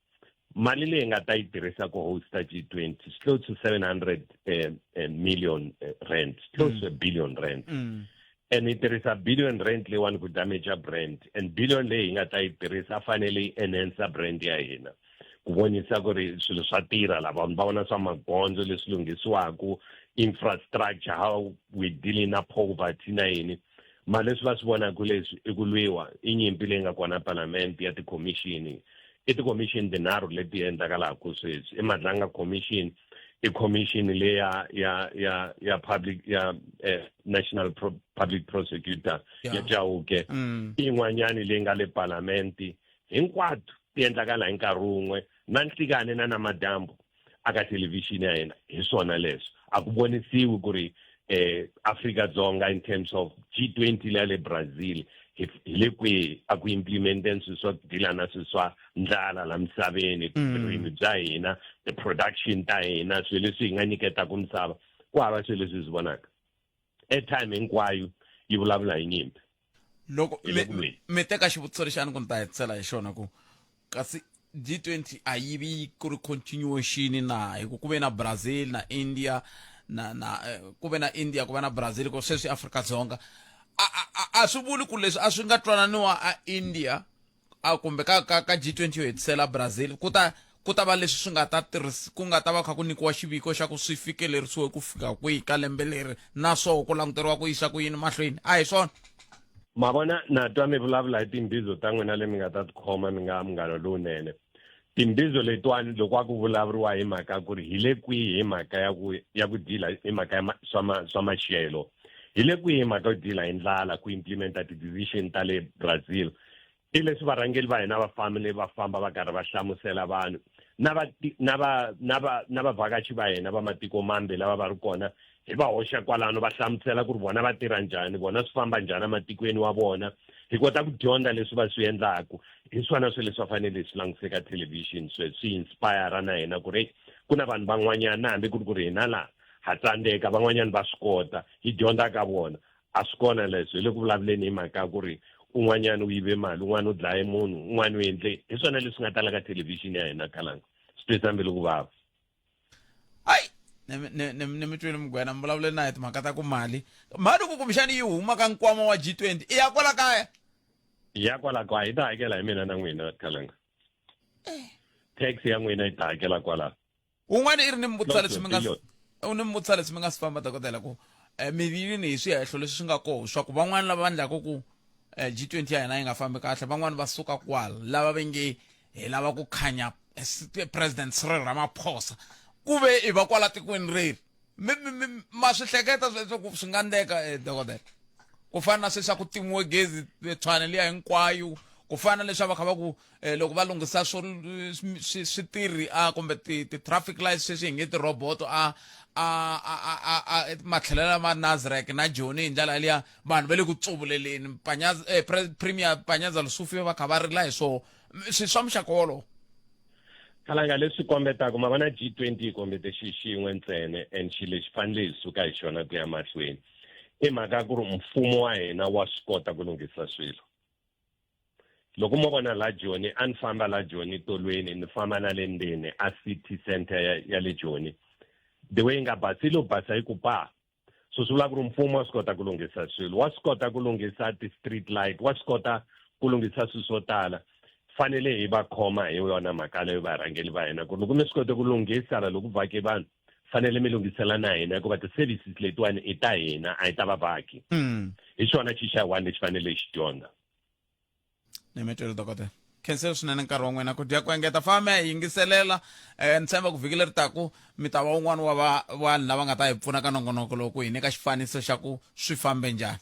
mali leyi nga ta yi tirhisa ku hosta G20 is close to 700 eh, eh, million eh, rand close mm. to a billion rand mm. and yi tirhisa billion rand leyiwani ku damage brand and billion leyi hi nga ta yi tirhisa a fanele yi enhancer brand ya hina ku vonisa ku ri swilo swa tirha la vanhu va vona swa magondzo leswi lunghisiwaku infrastructure how we dealing na poverty na yini ma leswi va swi vonaka leswi i ku lwiwa i nyimpi leyi nga kona palamende ya tikhomixini i tikhomixini tinharhu leti endlakalaku sweswi i madlanga commission i commission leya ya ya ya public ya eh, national Pro, public prosecutor yeah. ya Chauke mm. in'wanyani leyi nga le palamende hinkwato ti endlakala hi nkarhi wun'we na nhlikani na namadyambu aka thelevhixini ya hina hi swona leswo a ku vonisiwi ku ri eh Afrika Dzonga in terms of G20 leya le Brazil hi le kwihi a ku implementeni swilo swa ku deala na swilo swa ndlala la misaveni mm. vurimi bya hina ti-production ta hina swilo leswi hi nga nyiketaka misava ku hava swilo leswi hi swi vonaka airtime hinkwayo yi vulavula hi nyimpi loko mi teka xivutiso lexi a ni ku ni ta hetisela hi xona ku kasi G20 a yi vi ku ri continuation na hi ku ku ve na Brazil na India na na eh, ku ve na India ku va na Brazil ku sweswi Afrika-Dzonga a a a swi vuli ku leswi a swi nga twananiwa a India a kumbe ka ka ka G20 yo hetisela Brazil ku ta ku ta va leswi swi nga ta tirhisi ku nga ta va kha ku nyikiwa xiviko xa ku swi fikelerisiwe ku fika kwihi ka lembe leri naswona ku languteriwa ku yisa ku yini mahlweni a hi swona ma vona na twa mi vulavula hi timbizo ta n'wina le mi nga ta tikhoma mi nga munghana lowunene timbizo letiwani loko a ku vulavuriwa hi mhaka ku ri hi le kwihi hi mhaka ya ku ya ku dila hi mhaka ya swa ma swa maxelo hi le kwihi hi mhaka yo dila hi ndlala ku implementa ti-decision ta le Brazil i leswi varhangeri va hina va famile va famba va karhi va hlamusela vanhu na va na va na va na vavhakachi va hina va matiko mambe lava va ri kona hi va hoxa kwalano va hlamusela ku ri vona va tirha njhani vona swi famba njhani ematikweni wa vona hi kota ku dyondza leswi va swi endlaku hi swona swilo leswi va fanele hi swi langutise ka thelevhixini sweswi swi inspire na hina ku ri ku na vanhu van'wanyana na hambi ku ri ku ri hina laha ha tsandzeka van'wanyana va swi kota hi dyondza ka vona a swi kona leswi hi le ku vulavuleni hi mhaka ku ri un'wanyana u yive mali un'wana u dlaye munhu un'wana u endle hi swona leswi nga tala ka thelevhixini ya hina khalanga swi twisa mbilu ku vava hayi ni mi twile mugwena mi vulavule na hi timhaka ta ku mali mali ku kumbexani yi huma ka nkwama wa g 20 i ya kwala kaya ya kwala kaya yi ta hakela hi mina na n'wina khalanga eh. tax ya n'wina yi ta hakela kwala Wun'wana i ri ni mi vutisa leswi mi nga u ni mi vutisa leswi mi nga swi famba dokodela ku eh, mi vilini hi swihehlo leswi swi nga koho swa ku van'wana lava va ndlaku ku eh, G20 ya hina yi nga fambi kahle van'wana va suka kwala lava va nge hi lava ku khanya eh, President Cyril Ramaphosa ku ve i va kwala tikweni reri mi mi ma swi hleketa sweswo ku swi nga ndleka eh, dokodela ku fana na sweswi a ku timiwe gezi tshwane liya hinkwayo ku fana na leswi a va kha va ku eh, loko va lunghisa swo switirhi a kumbe ti-traffic lights sweswi hi nge tirhoboto a a a a a matlhelo lama Nasrec na Joni hi ndlela liya vanhu va le ku tsuvuleleni Panyaza eh, Premier Panyaza Lesufi va kha va rila hi swoho swi swa muxaka wolowo. Khalanga leswi kombetaka ma vona G20 yi kombete xi xin'we ntsena and xi lexi fanele hi suka hi xona ku ya mahlweni i mhaka ya ku ri mfumo wa hina wa swi kota ku lunghisa swilo loko mo vona la Joni a ni famba la Joni tolweni ni famba na le ndzeni a city center ya, ya le Joni the way yi nga basa yi lo basa yi ku pa so swi vula ku ri mfumo wa swi kota ku lunghisa swilo wa swi kota ku lunghisa ti-street light wa swi kota ku lunghisa swilo swo tala fanele hi va khoma hi yona mhaka leyo varhangeli va hina ku ri loko mi swi kote ku lunghisa la loko vhake vanhu fanele mi lunghisela na hina hikuva ti-services letiwani i ta hina a hi ta vavhaki mm. hi xona xi xa one lexi fanele hi xi dyondza ni mi twile dokodela khensile swinene nkarhi wa n'wina ku dya ku engeta famba hi yingiselela um ni tshemba ku vhiki leri taku mi ta va un'wana wa va vanhu lava nga ta hi pfuna ka nongonoko lowu ku hi nyika xifaniso xa ku swi fambe njhani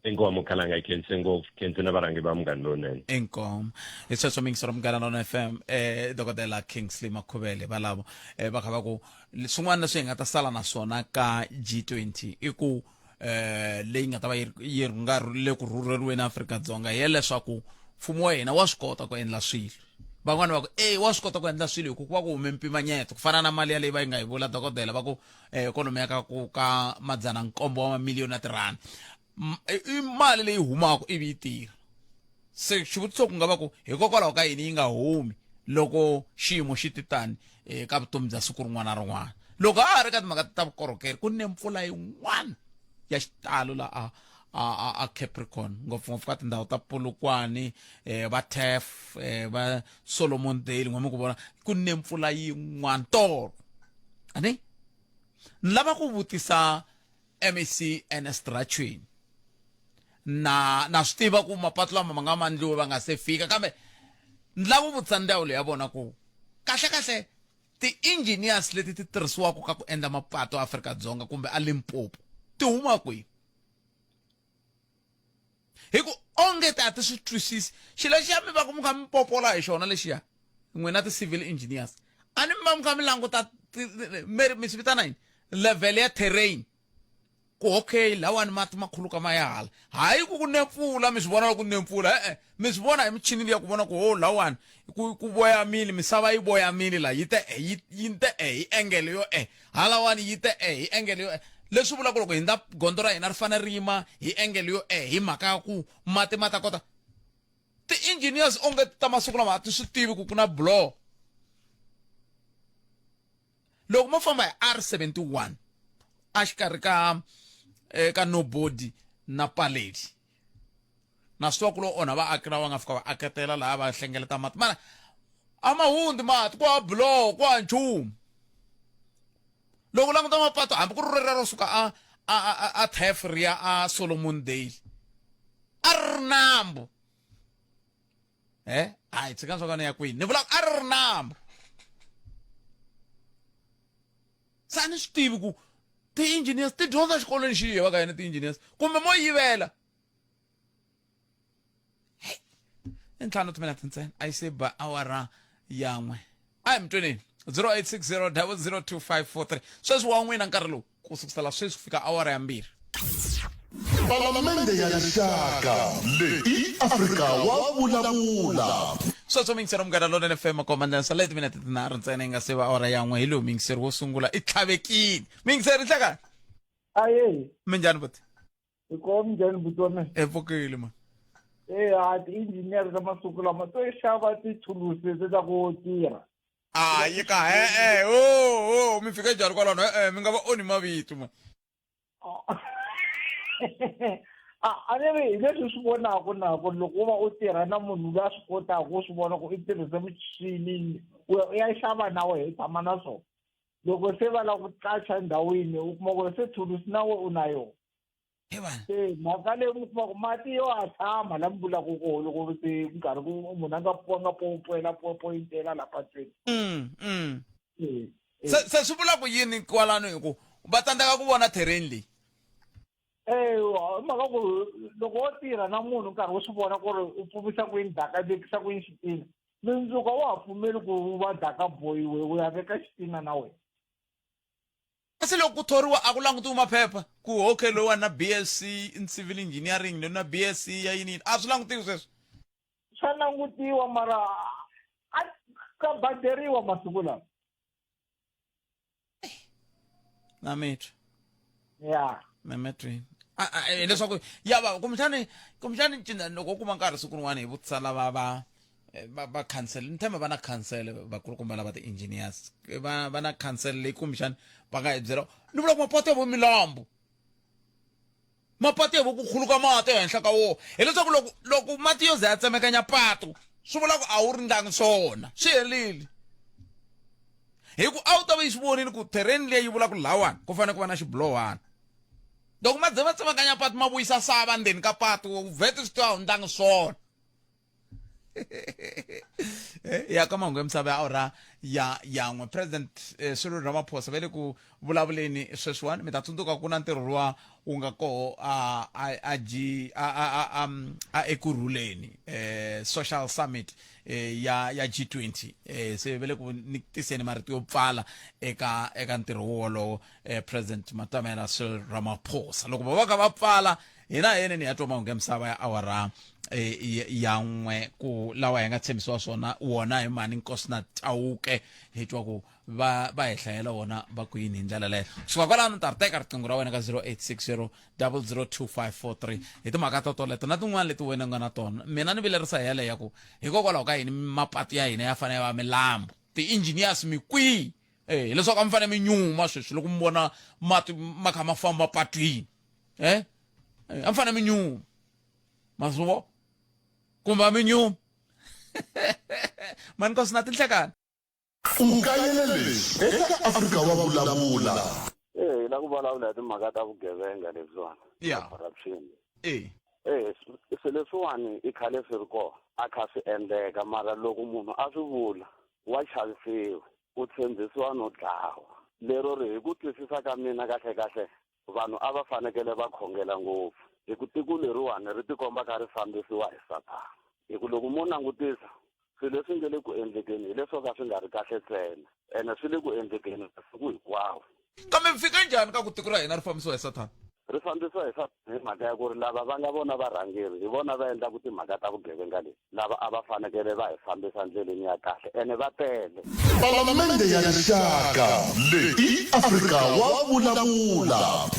inkomo khalanga yi khense ngopfu khense na varhangi va munghana lowunene inkomo hi sweswo mingisero munghana lona fm eh dokodela kingsley makhuvele valavo eh va kha va ku swin'wana leswi hi nga ta sala na swona ka G20 i ku eh leyi nga ta va yi nga le ku rhurheriweni Afrika-Dzonga hi leswaku mfumo wa hina wa swi kota ku endla swilo van'wana va ku e wa swi kota ku endla swilo hi ku ku va ku hume mpimanyeto ku fana na mali yaleyi va yi nga yi vula dokodela va ku eh, ikhonomi ya ka ku ka madzana nkombo wa mamiliyoni ya tirhandi i mali leyi humaka ivi yi tirha se xivutiso ku nga va ku hikokwalaho ka yini yi nga humi loko xiyimo xi ti tani eka vutomi bya siku rin'wana na rin'wana loko a ha ri ka timhaka ta vukorhokeri ku ne mpfula yin'wana ya xitalo la a a a, a Capricorn ngopfungopfu ka tindhawu ta Polokwane eh, va Tef eh, va Solomon Dale n'we mi ku vona ku ne mpfula yin'wana tolo ani ni lava ku vutisa MEC Ernest Ratshweni na na swi tiva ku mapatu lama ma nga ma ndliwe va nga se fika kambe ni lava ku vutisa ndzawulo ya vona ku kahle kahle ti-engineers leti ti tirhisiwaka ka ku endla mapatu Afrika-Dzonga kumbe a Limpopo ti huma kwihi hi ku onge ti a ti swi twisisi xilo lexiya mi va ku mi kha mi popola hi xona lexiya n'wina ti-civil engineers a ni mi va mi kha mi languta mi mi swi vitana yini level ya terrain ku okay lawani mati ma khuluka ma ya hala hayi ku ku ne mpfula mi swi vona loko ku ne mpfula e-e mi swi vona hi michini liya ku vona ku ho lawani ku ku voyamile misava yi voyamile la yi te e yi yi te e hi engele yo e halawani yi te e hi engele yo e leswi vulaka loko hi ndla gondzo ra hina ri fanele ri yima hi engele yo e hi mhaka ya ku mati ma ta kota ti-engineers onge ta masiku lama a ti swi tivi ku ku na buloho loko mo famba hi R71 a xikarhi ka eh, ka nobody na paleli na swi tiva ku lo onha vaaki lava nga fika va aketela laha va hlengeleta mati mara a ma hundzi mati ku ha buloho ku ha nchumu loko u languta mapato hambi ku ri rera ro suka a a a a thef ri ya a Solomon Dale a ri ri nambu eh hayi tshika swa kona ya kwini ni vula a ri ri nambu se a ni swi tivi ku ti-engineers ti dyondza xikolweni xihi va ka yena ti-engineers kumbe mo yivela i ntlhanu timinete ntsena a yi se ba awara yan'we a hi mi tweneni 0860 002543 sweswi wa n'wina nkarhi lowu ku sukusela sweswi ku fika awara ya mbirhi Palamende ya Rixaka leyi i Afrika wa vulavula. Sweswo miyingiseri munghana lonene FM makomandlana sala hi timinete tinharhu ntsena yi nga se va awara yan'we hi lowu miyingiseri wo sungula i tlhavekile miyingiseri nhlekani aye minjhani buti hi koho minjhani buti wa mina hi pfukile mani e ha ti-engineer ta masiku lama to xava tithulusi leti ta ku tirha a yi ka e-e o o mi fike njhani kwalano e-e mi nga va onhi mavito ma a a ni ri hi leswi swi vonaka na ku loko u va u tirha na munhu loyi a swi kotaka u swi vona ku i tirhise michini u ya xava na wehe u tshama na swona loko se va lava ku qacha endhawini u kuma ku ri se thulusi na we u na yona se mhaka leyi mi kuma ku mati yo a tshama la mi vulaka koho loko se nkarhi ku munhu a nga a nga pompela pointela la patweni mm, mm. Se se swi vula ku yini kwalano hi ku va tsandzeka ku vona terrain leyi Eh, hi mhaka ku loko wo tirha na munhu nkarhi wo swi vona ku ri u pfumisa ku yini daka vekisa ku yini xitina mundzuku a wa ha pfumeli ku u va daka boyiwe u ya veka xitina na wena kasi loko ku thoriwa a ku langutiwi maphepha ku okay loyiwani na BSc in civil engineering loyi na BSc ya yini yini a swi langutiwi sweswo swa langutiwa mara a Ka baderiwa masiku lawa. Na mitwa. Ya. Na mitwini. Hileswaku ya va kumbexani kumbexani cinda loko u kuma nkarhi siku rin'wana hi vutisa lava va va va council ni tshemba va na council vakulukumba lava ti-engineers va va na council leyi kumbexani va nga hi byela ni vula ku mapato ya vo milambu mapato ya vo ku khuluka mati ehenhla ka wona hileswaku loko loko mati yo ze ya tsemekanya pato swi vula ku a wu ringangi swona swi helile hi ku a wu ta va yi swi vonile ku terrain leyi yi vula ku lawani ku fanele ku va na xibulowana loko ma ze ma tsemakanya patu ma vuyisa sava ndzeni ka patu vhete swi tiva a wu ndlangi swona ya ka mahungu ya misava ya awara ya yan'we president eh, Cyril Ramaphosa va le ku vulavuleni sweswiwani mi ta tsundzuka ku na ntirho luwa wu nga koho a a a G a a a a, a ekurhuleni eh, social summit eh, ya ya G20 eh, se va le ku tiseni marito yo pfala eka eka ntirho wolowo eh, president Matamela Cyril Ramaphosa loko va va ka va pfala hina yene ni ya twa mahungu ya misava ya awara eh, ya n'we ku lawa hi nga tshembisiwa swona wona hi mani nkosina tawuke hi twa ku va va hi hlayela wona va ku yini hi ndlela leyo kusuka kwalano ni ta ri teka riqingho ra wena ka 0860 002543 hi timhaka to toleto na tin'wana leti wena u nga na tona mina ni vilerisa hi yaleyo ya ku hikokwalaho ka yini mapatu ya hina ya fanele ya va milambu ti-engineers mi kwihi eh hileswaku a mi fanele mi nyuma sweswi loko mi vona mati ma kha ma famba patwini eh a mi fanele mi nyuma ma swi vona kumbe a mi nyuma mani nkosi na tinhlekani U kayele leswi eka Afrika wa Vulavula. Eh, hi la ku vulavula hi timhaka ta vugevenga lebyiwani. Yeah. Corruption. Eh. Eh, swilo leswiwani i khale swi ri kona. A kha swi endleka mara loko munhu a swi vula wa chavisiwa, u tshembisiwa no dlawa. Lero ri hi ku twisisa ka mina kahle kahle vanhu a va fanekele va khongela ngopfu hi ku tiko leriwani ri tikomba kha ri fambisiwa hi sathana hi ku loko mo langutisa swilo leswi nge le ku endlekeni hi leswo ka swi nga ri kahle ntsena ene swi le ku endlekeni masiku hinkwawo kambe mi fika njhani ka ku tiko ra hina ri fambisiwa hi sathana ri fambisiwa hi sathana hi mhaka ya ku ri lava va nga vona varhangeri hi vona va endlaku timhaka ta vugevenga leti lava a va fanekele va hi fambisa ndleleni ya kahle ene va tele Palamende ya Rixaka leyi i Afrika wa vulavula.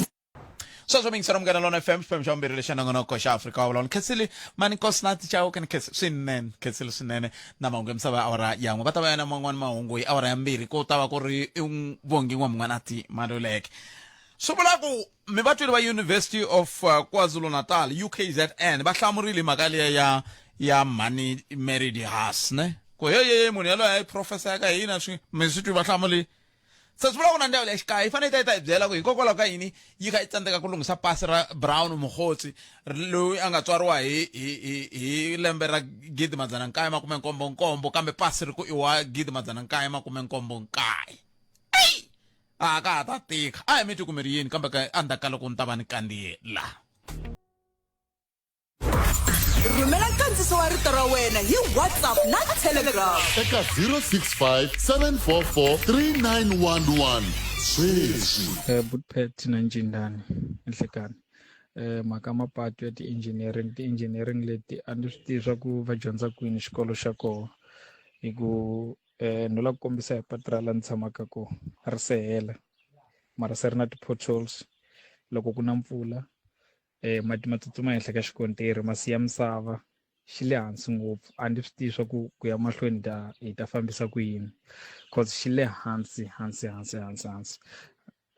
Sweswo mingisela munghana lona FM xiphemu xa vumbirhi lexi nongonoko xa Afrika wa vulavula khensile mani Nkosinathi Chauke ni khensi swinene khensile swinene na mahungu ya misava ya awara yan'we va ta va ya na man'wani mahungu hi awara ya mbirhi ku ta va ku ri vongi n'wamun'wanati Maluleke swi vula ku mi va twile va University of uh, KwaZulu-Natal UKZN va hlamurile mhaka liya ya ya mhani Mary de Haas ne ku hey hey munhu yaloye a yi professor ya ka hina swi mi swi twi va hlamuli se swi vula ku na ndhawu leya xikaya yi fanele yi ta yi ta hi byela ku hikokwalaho ka yini yi kha yi tsandzeka ku lunghisa pasi ra Brown Mogotsi loyi a nga tswariwa hi hi hi hi lembe ra 1977 kambe pasi ri ku i wa 1979 eyi a ka ha ta tika a hi mi twi ku mi ri yini kambe ka endzhaku ka loko ni ta va ni kandziye laha Rhumela nkandziso wa rito ra wena hi WhatsApp na Telegram. Eka 065 744 3911 sweswi. Eh, Bootpet na Njindani Nhlekani eh, mhaka mapatu ya ti-engineering ti-engineering leti a ndzi swi tivi swa ku va dyondza kwini xikolo xa kona hi ku eh, no la ku kombisa hi patu ra la ni tshamaka kona ri se hela mara se ri na ti-potholes loko ku na mpfula eh, mati ma tsutsuma henhla ka xikontiri ma siya misava xi le hansi ngopfu a ndzi swi tivi swa ku ku ya mahlweni ta hi ta fambisa ku yini cause xi le hansi hansi hansi hansi hansi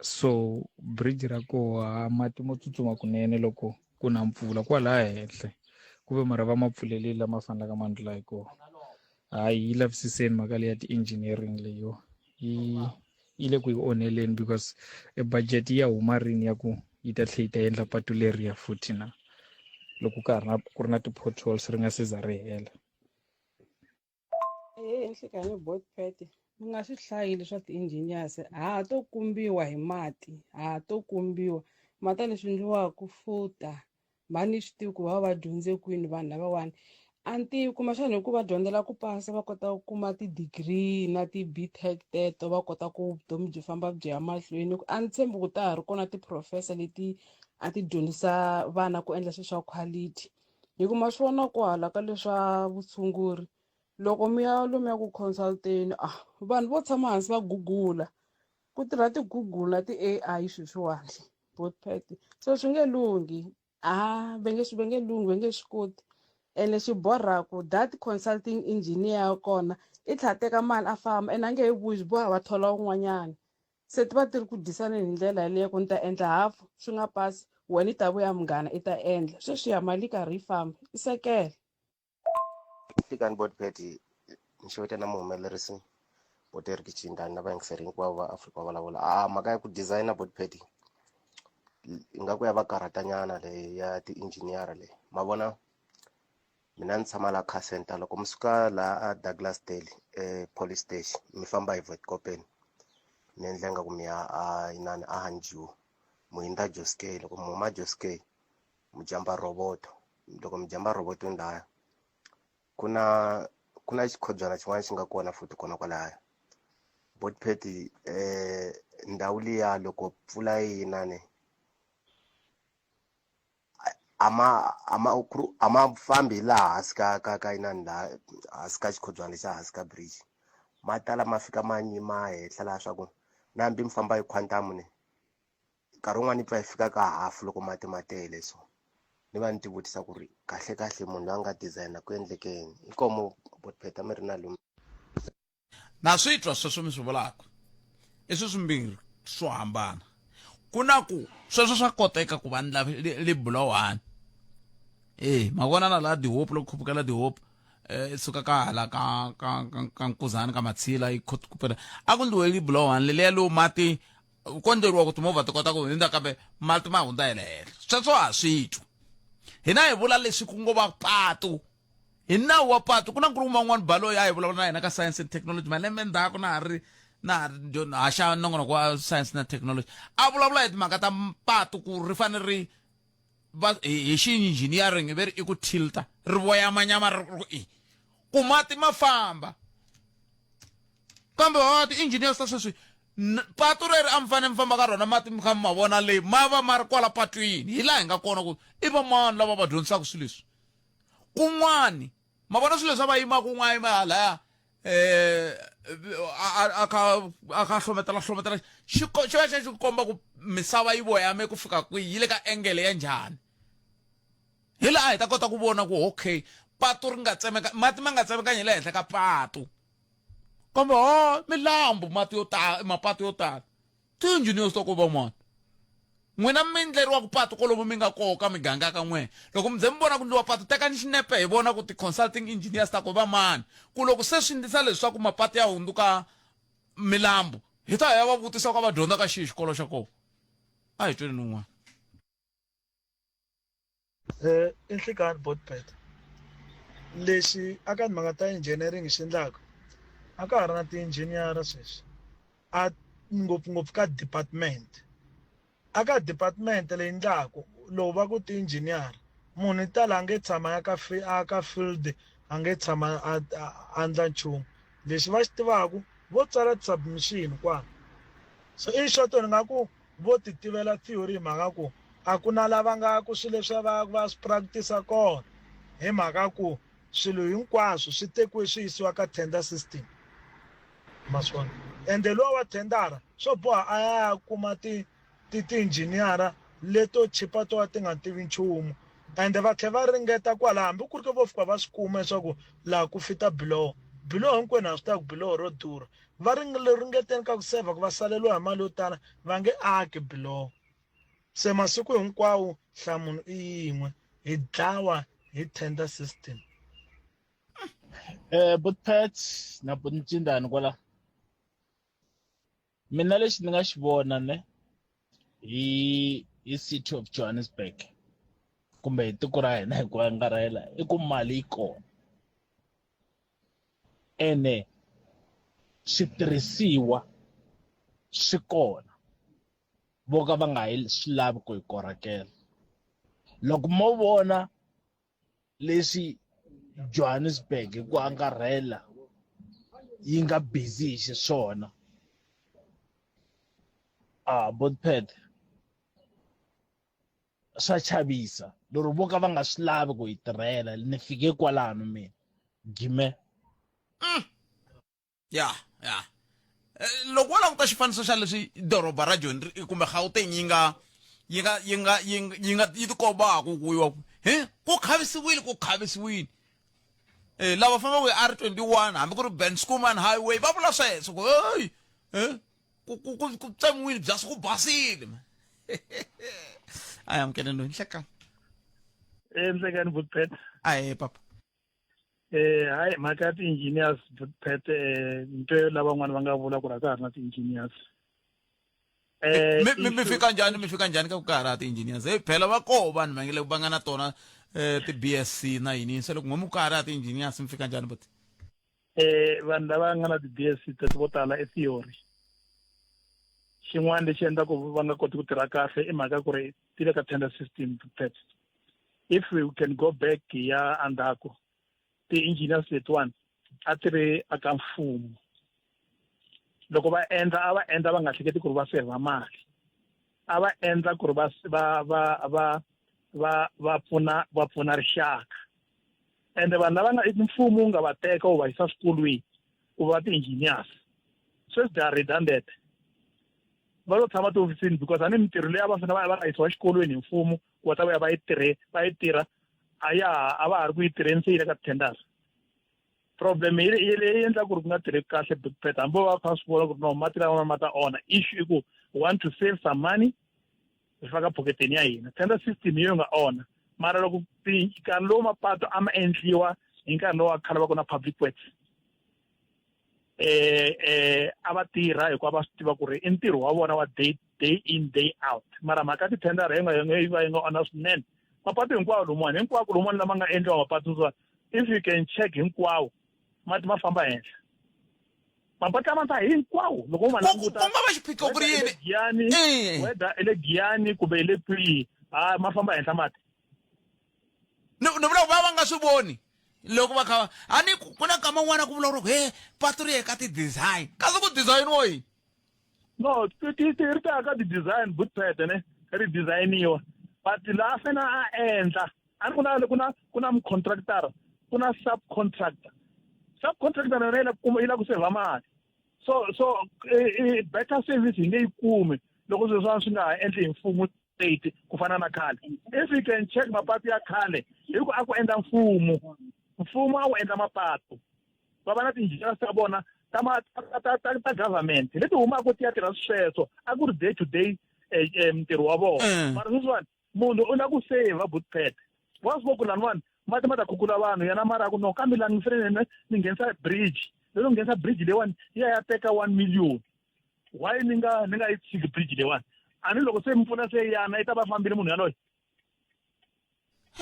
so bridge ra koha mati mo tsutsuma kunene loko ku na mpfula kwalaya henhla ku ve mara va ma pfulelile lama fanelaka ma ndlula hi kona hayi yi lavisiseni mhaka leya ti-engineering leyiwa yi yi le ku yi onheleni because e budget ya huma rini ya ku yi ta tlhela yi ta endla patu leriya futhi na loko ka ha ri na ku ri na ti-potholes ri nga se za ri hela. Ehe nhlikani Botpet mi nga swi hlayi leswa ti-engineers ha ha to kumbiwa hi mati ha ha to kumbiwa mati leswi endliwaka futa va ni swi tivi ku va va dyondze kwini vanhu lavawani a ni tivi kumbexana hi ku va dyondzela ku pasa va kota ku kuma ti-degree na ti-B_tech teto va kota ku vutomi byi famba byi ya mahlweni a ni tshembi ku ta ha ri kona ti-professor leti a ti dyondzisa vana ku endla swilo swa quality hi ku ma swi vona ku hala ka leswa vutshunguri. Loko mi ya lomuya ku consult-eni a vanhu vo tshama hansi va gugula ku tirha ti-Google na ti-A_I sweswiwani bot so swi nge lunghi a va nge va nge lunghi va nge swi koti ene xi borhaku that consulting engineer ya kona i tlhela a teka mali a famba ene a nge he vuyi swi boha va thola un'wanyana se ti va ti ri ku dyisaneni hi ndlela yaleyo ku ni ta endla hafu swi nga pasi wena i ta vuya munghana i ta endla sweswiya mali yi karhi yi famba i sekele. Nhlikani Bot Patty ni xeweta na muhumelerisi Bot Eric Chindani na vayingiseri hinkwavo va Afrika va vulavula a mhaka ya ku designer Bot Patty ingaku ya va karhatanyana leyi ya ti-engineer leyi ma vona mina ni tshama la car center loko mi suka laha a Douglas Dale police station mi famba hi Vetkopen mi endla ingaku mi ya a inani a Hanjiwo mu hundza Joskei loko mi huma Joskei mi jump-a roboto loko mi jump-a roboto laya ku na ku na xikhobyana xin'wana xi nga kona futhi kona kwalaya botpet ndhawu liya loko mpfula yi na ne a ma a ma a ma fambi laha hansi ka ka ka inani laha hansi ka xikhobyana lexa hansi ka bridge ma tala ma fika ma yima henhla laha swa ku na hambi mi famba hi quantum ne nkarhi wun'wani yi pfa yi fika ka half loko mati ma tele so ni va ni ti vutisa ku ri kahle kahle munhu loyi a nga designer ku endleke yini inkomu botpeta mi ri na lomu na swi twa sweswo mi swi vulaka i swi swimbirhi swo hambana ku na ku sweswo swa koteka ku va ndla libulowani e ma vona na laha dihopu loko khupukela dihopu eh suka ka hala ka ka ka nkuzani ka matshila yi khupela a ku ndliwe libulowani leliya lowu mati ku endleriwa ku timovha ti kota ku hundza kambe mati ma hundza hi le henhla sweswo ha swi twa hina hi vula leswi ku ngo va patu hi nawu wa patu ku na nkulukumba un'wana baloyi a hi vulavula na yena ka science and technology malembe ndzhaku na ha ri na ha ri haxa nongonoko wa science na technology a vulavula hi timhaka ta patu ku ri fanele ri va hi xi-engineering ve ri i ku tilta ri voyamanyama ri ku i ku mati ma famba kambe wa ti-engineers ta sweswi patu reri a mi fanele mi famba ka rona mati mi kha mi ma vona leyi ma va ma ri kwala patwini hi laha hi nga kona ku i va mani lava va dyondzisaka swilo leswi kun'wani ma vona swilo leswi a va yima kun'wana yima halaya eh a kha a kha hlometela hlometela xi xi va xi komba ku misava yi voyame ku fika kwihi yi le ka engele ya njhani hi laha hi ta kota ku vona ku okay patu ri nga tsemeka mati ma nga tsemekanyi hi le henhla ka patu kambe ho milambu mati yo tala mapatu yo tala ti-engineers ta ku va mani n'wina mi ndleriwaka patu kolomu mi nga koho ka miganga ka n'wina loko mi ze mi vona ku ndliwa patu tekani xinepe hi vona ku ti-consulting engineers ta ku va mani ku loko se swi ndlisa leswaku mapatu ya hundzuka milambu hi ta ya va vutisa ka va dyondza ka xihi xikolo xa kona a hi tweni un'wana Eh, i nhlikani botbet lexi aka timhaka ta engineering xi endlaka a ka ha ri na ti-engineer sweswi a ngopfungopfu ka department a ka department leyi ndlaku loko va ku ti-engineer munhu i tala a nge tshama ya ka a ka field a nge tshama a a ndla nchumu lexi va xi tivaku vo tsala ti-submission kwala so in short ni nga ku vo ti tivela theory hi mhaka ku a ku na lava nga ku swilo leswi va va swi practice kona hi mhaka ku swilo hinkwaswo swi tekiwe swi yisiwa ka tender system ma swi vona ende luwa wa tendara swo boha a ya kuma ti ti ti-engineer leto chipa to va ti nga tivi nchumu ende va tlhela va ringeta kwala hambi ku ri ku vo fika va swi kuma leswaku laha ku fita biloho biloho hinkwenu ha swi tiva ku biloho ro durha Va ri ringeteni ka ku sevha ku va saleriwa hi mali yo tala va nge aki biloho. Se masiku hinkwawo nhlamulo i yin'we, hi dlawa hi tender system. Eh, but Pat na but Ncindani kwala. Mina lexi ni nga xi vona ne hi hi City of Johannesburg kumbe hi tiko ra hina hi ku angarhela i ku mali yi kona. Ene switirhisiwa swi kona vo ka va nga hi swi lavi ku hi korhokela loko mo vona leswi Johannesburg hi ku angarhela yi nga busy hi xiswona a botpet swa chavisa lero vo ka va nga swi lavi ku hi tirhela ni fike kwalano mina gime. Ya ya eh, loko wo languta xifaniso xa leswi doroba ra Joni kumbe Gauteng yi nga yi nga yi nga yi nga yi nga yi tikombaka ku yiwa he ku khavisiwile ku khavisiwile eh lava fambaka hi R21 hambi ku ri Ben Schoeman Highway va vula sweswo ku hey eh ku ku ku ku tsemiwile byasi ku basile a amukele loyi nhlekani Eh, nhlekani Butpet. Ahe papa. Eh hayi mhaka ya ti-engineers Butpet eh nto lavan'wana va nga vula ku ri a ka ha ri na ti-engineers. Eh mi mi fika njhani mi fika njhani ka ku ka ha ri ti-engineers hey phela va koho vanhu va nge va nga na tona eh ti-BSc na yini se loko n'we mu ka ha ri ti-engineers mi fika njhani buti eh vanhu lava nga na ti-BSc teto vo tala i theory xin'wana lexi endlaku va nga koti ku tirha kahle i mhaka ku ri ti le ka tender system pet if we can go back ya endzhaku ti-engineers letiwani a ti ri aka mfumo loko va endla a va endla va nga hleketi ku ri va sevha mali a va endla ku ri va va va va va va pfuna va pfuna rixaka ende vanhu lava nga mfumo wu nga va teka wu va yisa swikolweni ku va ti-engineers sweswi they are redundant va lo tshama tihofisini because a ni mintirho leyi a va fanele va ya va yisiwa exikolweni hi mfumo ku va ta vuya va yi tirhe va yi tirha a ya ha a va ha ri ku yi tirheni se yi le ka tenders problem yi leyi endla ku ri ku nga tirheki kahle big pet hambi va kha swi vona ku ri no mati lama ma ta onha issue i ku want to save some money swi faka phoketeni ya hina tender system yo nga onha mara loko nkarhi lowu mapato a ma endliwa hi nkarhi lowu a khale va ku na public works eh eh a va tirha hikuva va swi tiva ku ri i ntirho wa vona wa day day in day out mara mhaka ti-tendara yi nga yi va yi nga onha swinene mapatu hinkwawo lomuwani hinkwako lomuwani lama nga endliwa mapatu swa if you can check hinkwawo mati ma famba henhla mapatu lama ta hinkwawo loko u ma languta ku nga va xiphiqo ku ri yini Giyani whether i le Giyani kumbe i le kwihi ha ma famba henhla mati ni ni vula ku va va nga swi voni loko va kha a ni ku na nkama wun'wana ku vulavuriwa ku he patu ri ye ka ti-design kasi ku design-iwa yini no ti ti ti ri ta ka ti-design bootpad ne ri designiwa but laha fena a endla a ni ku na ku na ku na mucontractor ku na subcontractor subcontractor na yona yi la ku kuma yi la ku sevha mali so so better service hi nge yi kumi loko swilo swa swi nga ha endli hi mfumo state ku fana na khale if you can check mapatu ya khale hi ku a ku endla mfumo mfumo a wu endla mapatu va va na ti-engineers ta vona ta ma ta ta ta ta government leti humaka ti ya tirha sweswo a ku ri day to day eh, eh, ntirho wa vona mm. mara sweswiwani munhu u lava ku save bootpad wa swi vo ku laniwani mati ma ta khukhula vanhu yena mara a ku no kambe lani ni fanele ni nghenisa bridge lero nghenisa bridge leyiwani yi ya ya teka one million why ni nga ni nga yi tshiki bridge leyiwani a ni loko se mpfula se yana yi ta va fambile munhu yaloye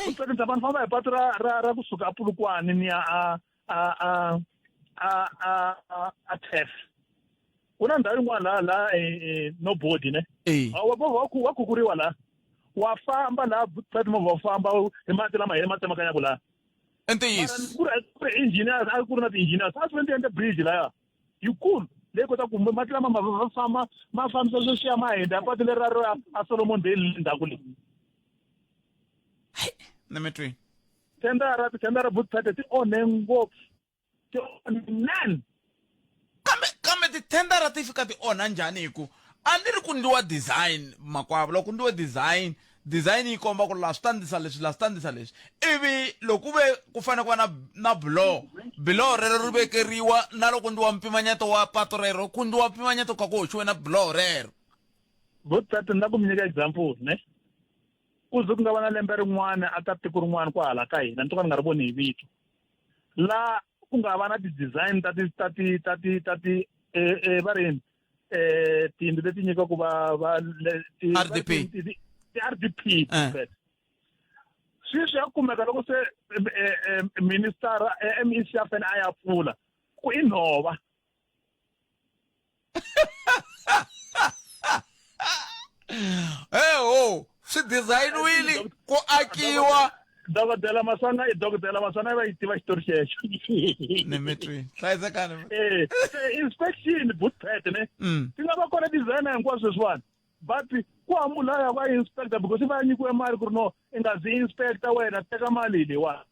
u tsakisa vanhu famba hi patu ra ra ra kusuka a Polokwane ni ya a a a a a a a tef ku na ndhawu yin'wana laha laha eh, eh, no body ne wa wa wa khukhuriwa laha wa famba laha patu movha wa famba hi mati lama hi ma tsemakanyaka laha i ntiyiso ku ri ku ri engineers a ku ri na ti-engineers a swi endle bridge laya yikulu leyi kotaka ku mati lama ma va famba ma fambisa sweswiya ma hundza patu leri ra ro ya a Solomon Dale le ndzhaku le ni mi twini tendara titendara butphete ti onhe ngopfu ti onhe nani kambe kambe titendara ti fika ti onha njhani hi ku a ni ri ku ndliwa design makwavo loko ku ndliwe design design yi komba ku laha swi ta ndlisa leswi laha swi ta ndlisa leswi ivi loko ku ve ku fanele ku va na na buloho biloho rero ri vekeriwa na loko ndliwa mpimanyeto wa pato rero ku ndliwa mpimanyeto ka ku hoxiwe na biloho rero Botata ni la ku mi nyika example ne ku ze ku nga va na lembe rin'wana a ka tiko rin'wana kwahala ka hina ni to ka ni nga ri voni hi vito la ku nga va na ti-design ta ti ta ti ta ti ta ti eh, eh, va ri yini eh tiyindlu leti nyikaka va va ti RDP ti RDP eh. sweswi ya kumeka loko se eh, eh, minister MEC ya fanele a ya pfula ku i nhova eho swi designiwile ku akiwa dokodela maswana i dokodela maswana va yi tiva xitori xexo ni mi twi hlayisekani eh inspection bootpad ne mm. ti nga va kona designer hinkwaswo sweswiwani but ku hamulaya va inspector because va nyikiwe mali ku ri no i nga zi inspector wena teka mali leyiwani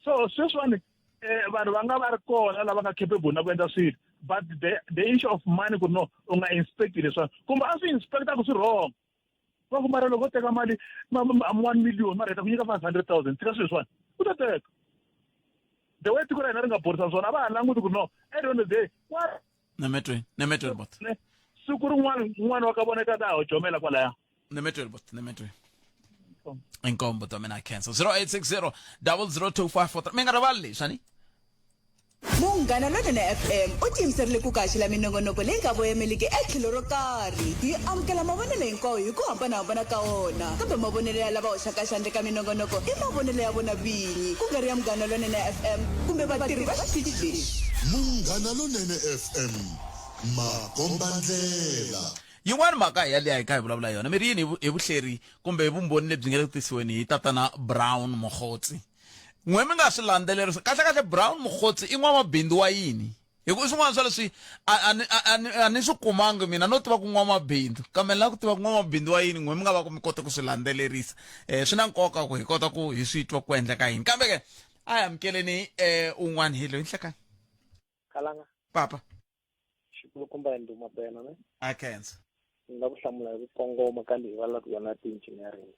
so sweswiwani eh vanhu va nga va ri kona lava nga capable na ku endla swilo But the the issue of money ku no u nga inspect leswiwani kumbe a swi inspecta ku swi wrong va ku mara loko u teka mali 1 million mara hi ta ku nyika 500 000, tshika swilo leswiwani, u ta teka. The way tiko ra hina ri nga borisa swona, a va ha languti ku no, at the end of the day wa Nemetweni, nemetweni bot. Ne siku rin'wana un'wana wa ka vona ka ta hojomela kwalaya. Nemetweni bot, nemetweni. Inkombo ta mina cancel 0860 002543. Mi nga rivali leswi ani. Munghana Lonene FM u tiyimiserile ku kaxela minongonoko leyi nga voyemeliki etlhelo ro karhi. Hi amukela mavonelo hinkwawo hi ku hambanahambana ka wona, kambe mavonelo ya lava hoxaka xandla eka minongonoko i mavonelo ya vona vinyi, ku nga ri ya Munghana Lonene FM kumbe vatirhi va xitichi lexi. Munghana Lonene FM, makombandlela. Yin'wana mhaka hi yaliya hi kha hi vulavula yona, mi ri yini hi vuhleri kumbe hi vumbhoni lebyi nga le ku tisiweni hi tatana Brown Mogotsi? N'we mi nga swi landzelerisa kahle kahle, Brown Mogotsi i n'wamabindzu wa yini? Hi ku i swin'wana swa leswi a ni swi kumangi mina, no tiva ku n'wamabindzu, kambe ni lava ku tiva ku n'wamabindzu wa yini. N'we mi nga va ku mi kote ku swi landzelerisa, swi na nkoka ku hi kota ku hi swi twa ku endleka yini. Kambe ke a hi amukeleni un'wana hi loyi nhlekani. Kalanga. Papa. Xikulukumba hi Nduma Bena ne. A khensa. Ni nga ku hlamula hi ku kongoma ka leyi vulavulaka yona ti-engineering.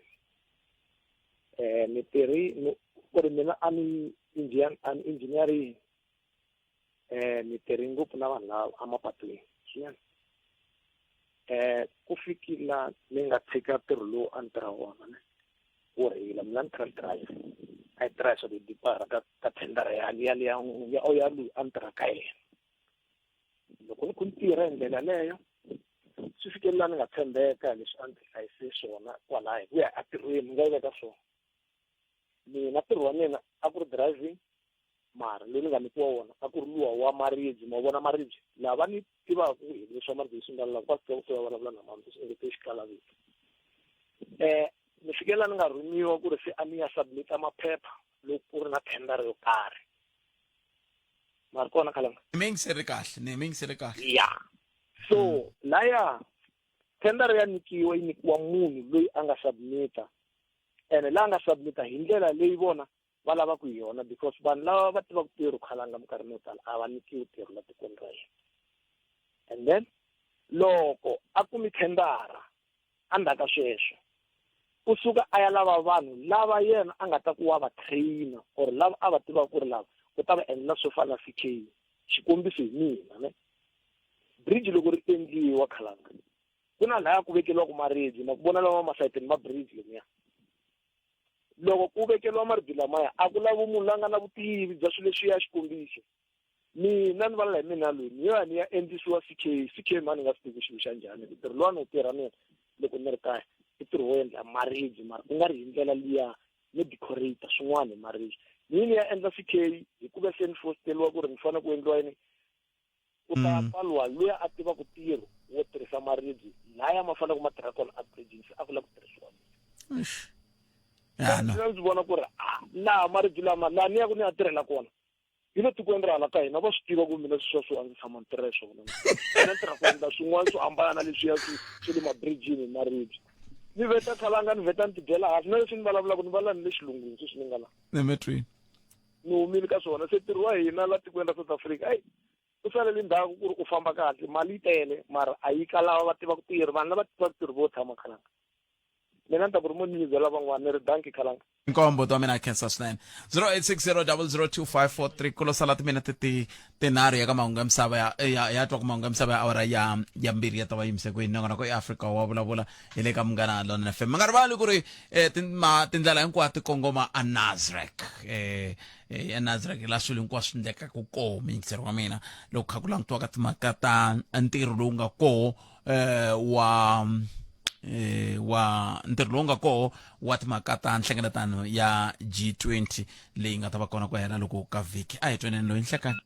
Ni tirhi ni ku ri mina a ni engineer, a ni engineering, ni tirhi ngopfu na vanhu lava emapatwini swinene. Ku fikila ni nga tshika ntirho lowu a ni tirha wona ne, wo rheyila mina ni truck driver, a yi tirha hi swa tidipara ka thendara ya ya ya ya ya loyi a ni tirha ka yena. Loko ni ku ni tirha hi ndlela leyo, swi fikele laha ni nga tshembeka leswi a ndzi hlayise swona kwalaya hi ku ya entirhweni. Ni nga yi veka swona, mina ntirho wa mina a ku ri driving, mara loyi ni nga nyikiwa wona a ku ri luwa wa maribye. Ma vona maribye lava ni tivaka hi leswa maribye leswi nga lava va swi tiva ku se va vulavula na mama swi engete xikalavito. Ni fike laha ni nga rhumiwa ku ri se a ni ya submit-a maphepha loko ku ri na thendara yo karhi. Ma ri kona, Khalanga? Ni mi yingiseri kahle, ni mi yingiseri kahle. Ya, so laya thendara ya nyikiwa, yi nyikiwa munhu loyi a nga submit-a, ene laha a nga submit-a hi ndlela leyi vona va lavaka hi yona, because vanhu lava va tivaka ntirho, Khalanga, minkarhini yo tala a va nyikiwi ntirho la tikweni ra hina. And then loko a kumi thendara, endzhaku ka sweswo u suka a ya lava vanhu lava yena a nga ta ku wa va trainer or lava a va tivaka ku ri lava u ta va endlela swo fana na CK. Xikombiso hi mina ne, bridge loko ri endliwa, Khalanga, ku na laya ku vekeliwaka maribye, ma ku vona lama masayitini ma bridge lomuya. Loko ku vekeliwa maribye lamaya, a ku lavi munhu la nga na vutivi bya swilo leswiya. Xikombiso mina ni vulavula hi mina loyi, ni yo ya ni ya endlisiwa CK. CK mani nga swi tivi xilo xa njhani. Ntirho luwa ni wu tirha mina loko ni ri kaya i ntirho wo endla maribye, mara ku nga ri hi ndlela liya no decorate swin'wana hi maribye. Ni ni ya endla CK hikuva se ni fosteriwa ku ri ni fanele ku endliwa yini, ku ta pfaliwa luya a tivaka ntirho wo tirhisa maribye laya ma fanele ku ma tirha kona a bridging, se a ku lava ku tirhisiwa mina. Mina ndzi vona ku ri laha maribye lama laha ni ya ku ni ya tirhela kona hi le tikweni ra hala ka hina, va swi tiva ku mina sweswo swo a ndzi tshama ni tirha hi swona. Mina ni tirha ku endla swin'wana swo hambana na leswiya swi le mabririjini hi maribye. Ni vheta, Khalanga, ni vheta ni tibyela hansi na leswi ni vulavulaka, ni vulavula ni le xilungwini sweswi ni nga laha. Emetweni. Ni humile ka swona. Se ntirho wa hina la tikweni ra South Africa, ayi u salele ndzhaku ku ri u famba kahle, mali yi tele mara a yi ka lava va tivaka ntirho. Vanhu lava tivaka ntirho vo tshama, Khalanga. Mina ni ta ku ri mo ni byela van'wana, ni ri dankie, Khalanga. Nkombo ta mina, khensa swinene. 0860002543. Kulo sala timinete ti tinharhu ya ka mahungu ya misava ya twa ku mahungu ya misava ya awara ya mbirhi ya ta va yimise kwini. Nongonoko eAfrika wa vulavula hi le ka Munghana Lonene FM. Mi nga rivali ku ri tindlela hinkwato ti kongoma a Nasrec, eNasrec la swilo hinkwaswo swi endlekaka koho. Muyingiseri wa mina, loko kha ku langutiwaka timhaka ta ntirho lowu nga koho wa ntirho lowu nga koho wa timhaka ta nhlengeletano ya G20 leyi nga ta va kona ku hela loko ka vhiki, a hi tweneni loyi nhlekani.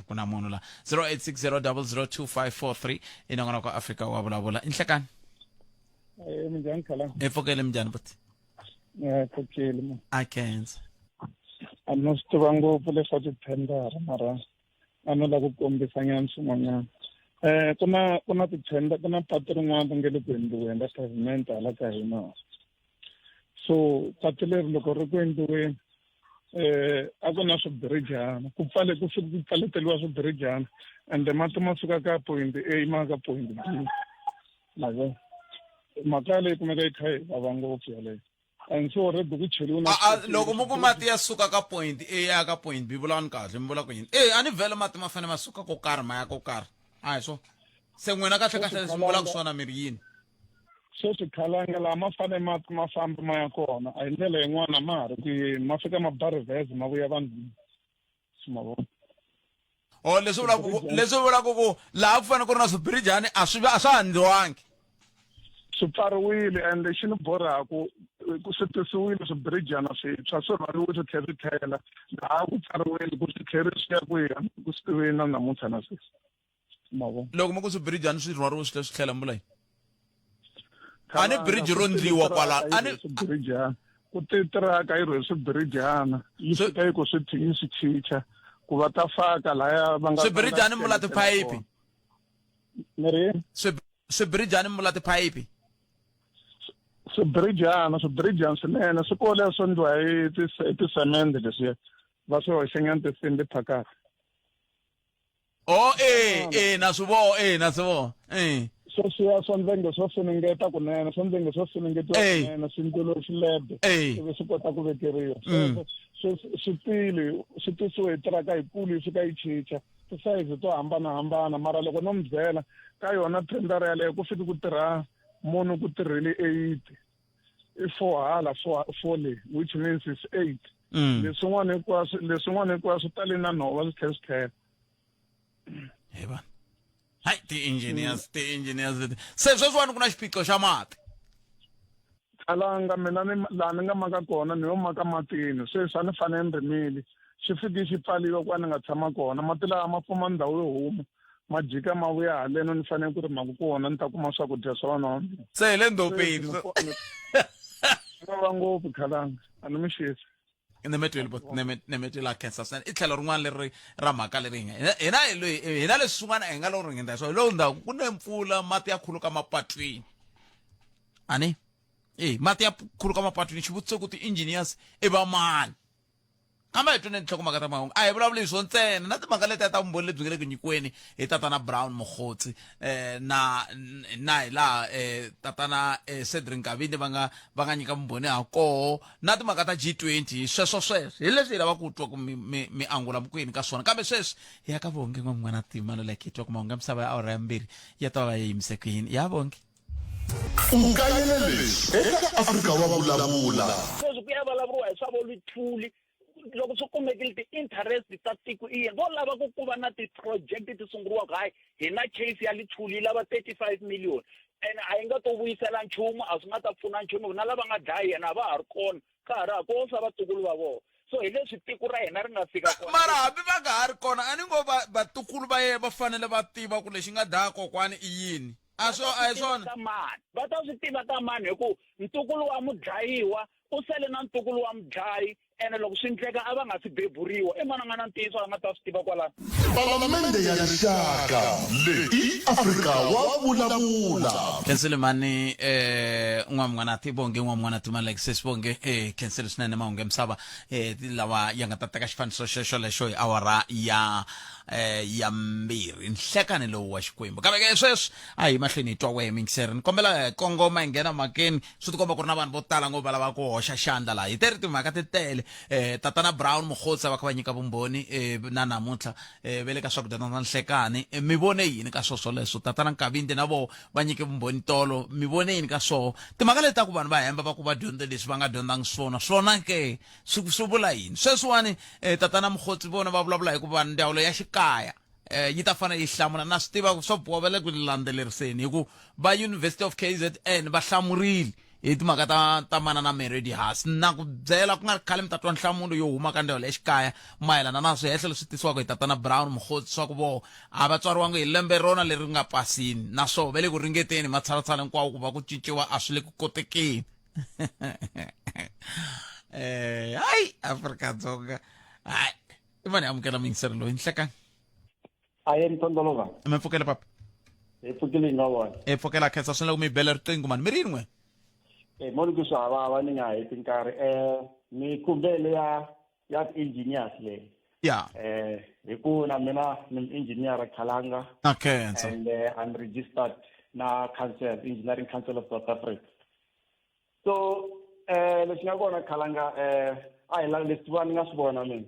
Ku na munhu la 0860002543 i nongonoko Afrika wa vulavula. I nhlekani. Minjhani, Khalanga? I pfukele, minjhani buti? Pfukile mo. A khensa. A no swi tiva ngopfu leswa tithendara, mara a no lava ku kombisa nyana swin'wanyana. Ku na tithenda, ku na patu rin'wana ri nge le ku endliweni ra pavement hala ka hina. So patu leri loko ri ku endliweni eh a ku na swibirijana ku pfale ku fike ku pfaleteliwa swibirijana ende mati ma suka ka point A ma ka point B ma vo mhaka yaleyo kumeka yi kha yi vava ngopfu yaleyo and so already ku cheliwe na loko mu ku mati ya suka ka point A ya ka point B vulani kahle mi vula ku yini e a ni vhele mati ma fanele ma suka ko karhi ma ya ko karhi a hi swona se n'wina kahle kahle leswi mi vulaka swona mi ri yini Sweswi khalanga laha ma fanele ma ma famba ma ya kona a hi ndlela yin'wana ma ha ri ku yeni ma fika ma ba reverse ma vuya vanhwini ma vona o leswi vulaka ku leswi vulaka ku laha ku fanele ku ri na swibirijani a swi a swa ha ndliwangi swi pfariwile and lexi ni borhaku ku swi tisiwile swibirijana swintshwa swi rhwariwe swi tlhela swi tlhela laha ku pfariwile ku swi tlheri swi ya kwihi ku swi tivi na namuntlha na sweswi ma loko mi ku swibirijani swi rhwariwe swi tlhela swi tlhela mi vula yini a ni bridge ro ndliwa kwala a ni swibirijana ku titiraka yi rhwele swibirijana yi fika yi ku swi yi swi chicha ku va ta faka laya va nga swibirijani mi vula tiphayiphi ni ri swibirijani mi vula tiphayiphi swibirijana swibirijana swinene swi kole swo ndliwa hi tisemende leswiya va swi hoxenyana tinsimbi phakathi o e e na swi vo e na swi vo e sweswiya swa ndzenge swo funengeta kunene swa ndzenge swo funengetiwa kunene swi ndleliwe xilebe ivi swi kota ku vekeriwa mm. swi tile swi tisiwe hi tiraka yikulu yi fika yi chicha tisayizi to hambanahambana mara loko no mi byela ka yona tendara yaleyo ku fike ku tirha munhu ku tirhile eight i four hala four four le which means is eight mm. leswin'wana hinkwaswo leswin'wana hinkwaswo tale na nhova swi tlhela swi tlhela he vanhu hayi ti-engineers mm. ti-engineers leti se sweswiwani ku na xiphiqo xa mati talanga mina ni laha ni nga maka kona ni yo maka matini sweswi a ni fanele ni rimile xi fike xi pfaliwa ku a ni nga tshama kona mati lawa ma pfuma ndhawu yo huma ma jika ma vuya haleno ni fanele ku rimaka kona ni ta kuma swakudya swa vana va mina se hi le ndhopeni vava ngopfu khalanga a ni mi xisi nemetweli bo nemetweli a khensa swinene i tlhelo rin'wana leri ra mhaka leri hi nga hina hi loyi hina leswi swin'wana hi nga lo ri hindza hi swona hi lowu ndhawu ku ne mpfula mati ya khuluka mapatwini ani e mati ya khuluka mapatwini xivutiso ku ti-engineers i va mani kambe hi tweni tinhlokomhaka ta mahungu a hi vulavuli hi swo ntsena na timhaka letiya ta vumbhoni lebyi nga le ku nyikiweni hi tatana brown mogotsi eh, na na hi laha eh, tatana eh, cedric nkavinde va nga va nga nyika vumbhoni ha koho na timhaka ta G20 sweswo sweswo hi leswi hi lava ku twa ku mi, mi, mi angula kwini ka swona kambe sweswi hi ya ka vonge n'wan'wana timano like hi twa ku mahungu ya misava ya awara ya mbirhi ya ta va ya yimise ku yini ya vonge U kayele leswi eka Afrika wa Vulavula. Sweswi ku ya vulavuriwa hi swa vo Luthuli loko swi kumekile ti-interest ta tiko i yini vo lava ku ku va na ti-project ti sunguriwaka hayi hi na case ya Luthuli yi lava 35 million ene a yi nga to vuyisela nchumu a swi nga ta pfuna nchumu na lava nga dlaya yena a va ha ri kona ka ha ri ha ko swa vatukulu va vona so hi leswi tiko ra hina ri nga fika kona mara hambi va nga ha ri kona a ni ngo vatukulu va yena va fanele va tiva ku lexi nga dlaya kokwani i yini a swo a hi swona ka mani va ta swi tiva ka mani hi ku ntukulu wa mudlayiwa u sele na ntukulu wa mudlayi ene loko swi ndleka a va nga si beburiwa i mani a nga na ntiyiso a nga ta swi tiva kwalano Palamende ya Rixaka leyi i Afrika wa vulavula. Khensile mani eh n'wamngwana Bonge n'wamngwana Timaleke sesi Bonge eh khensile swinene mahungu ya misava eh lawa ya nga ta teka xifaniso xexo lexo hi awara ya eh ya mbirhi nhlekani lowu wa Xikwembu kambe ke sweswi a hi mahlweni hi twa wehe mingiseri ni kombela hi kongoma hi nghena mhakeni swi tikomba ku ri na vanhu vo tala ngopfu va lava ku hoxa xandla laha hi teri timhaka ti tele eh tatana Brown Mogotsi va kha va nyika vumbhoni eh na namuntlha eh ve le ka swakudya na nhlekani eh, mi vone yini ka swoswo leswo tatana Nkavinde na voho va nyike vumbhoni tolo mi vone yini ka swoho timhaka leti ta ku vanhu va hemba va ku va dyondze leswi va nga dyondzangi swona swona ke swi swi vula yini sweswiwani eh, tatana Mogotsi vona va vulavula hi ku va ndzawulo ya xikaya eh, yi ta fanele yi hlamula na swi tiva swo boha va le ku landzeleriseni hi ku va University of KZN va hlamurile hi timhaka ta ta mana na Mary Haas na ku byela ku nga ri khale mi ta twa nhlamulo yo huma ka ndzawulo ya xikaya mayelana na swihehlo leswi tisiwaka hi tatana Brown Mogotsi swa ku voho a va tswariwanga hi lembe rona leri nga pasini naswona va le ku ringeteni matshalatshala hinkwawo ku va ku cinciwa a swi le ku kotekeni eh hayi Afrika-Dzonga hayi i vani amukela muyingiseri loyi nhlekani aye mtondolova mi pfukele papa hi pfukile hi nga vona hi pfukela khensa swinene loko mi bela riqingho mani mi ri yini n'we e mo ni ku swa vava ni nga heti nkarhi um ni khumbele ya ya ti-engineers leyi. Ya. Eh hi ku na mina ni engineer Khalanga. Okay, so. And I'm registered na council, Engineering Council of South Africa. So eh lexi nga kona Khalanga eh a hi la leswi va ni nga swi vona mina.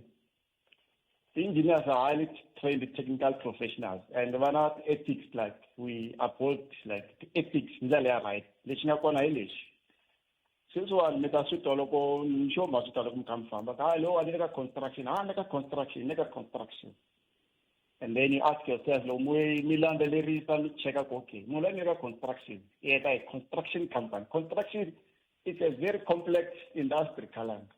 Engineers are highly trained technical professionals and va na ethics like we uphold like ethics ndlela ya right. Lexi nga kona hi lexi. Sweswiwani mi ta swi twa loko ni sure ma swi twa loko mi kha mi famba ka hayi lowa ni le ka construction ha ni le ka construction ni le ka construction and then you ask yourself loko mi mi landzelerisa mi cheka ku okay munhu loyi ni le ka construction i heta hi construction company construction it's a very complex industry khalanga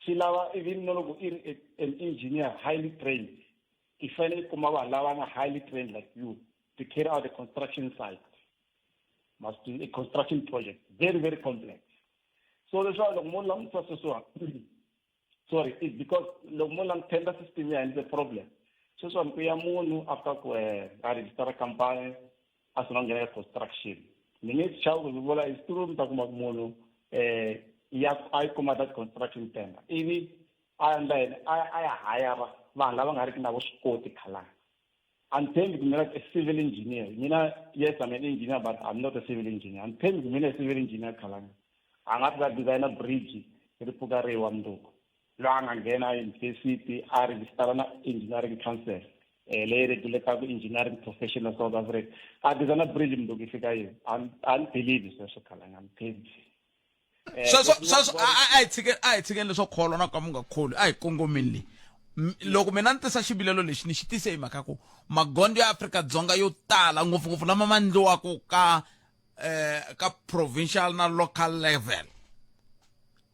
swi lava even na loko i ri an engineer highly trained i fanele i kuma vanhu lava nga highly trained like you to carry out the construction site must be a construction project very very complex so leswaku loko mo langutisa sweswiwani sorry it's because loko mo languta tender system ya hina is a problem sweswiwani ku ya munhu after ku eh, a registera company a sungula ku nghena ka construction ni nge chavi ku vula is true mi ta kuma ku munhu um ya a yi kuma that construction tender ivi a endla yini a ya hayara vanhu lava nga riki na vuswikoti khalanga A ni tshembi ku mina a civil engineer mina yes I'm an engineer but I'm not a civil engineer a ni tshembi ku mina civil engineer khalanga a nga fika designer bridge ri pfuka ri wa mundzuku loyi a nga nghena university a registera na engineering council eh leyi regulataka engineering profession of South Africa a designer bridge mundzuku yi fika yini a ni believe sweswo khalanga a ni tshembi Eh, sweswo sweswo a hi tshikeni a hi tshikeni leswo kholwa na ka mu nga kholwi a hi kongomeni leyi loko mina ni tisa xivilelo lexi ni xi tise hi mhaka ku magondzo ya Afrika-Dzonga yo tala ngopfungopfu lama ma ndliwaka ka eh ka provincial na local level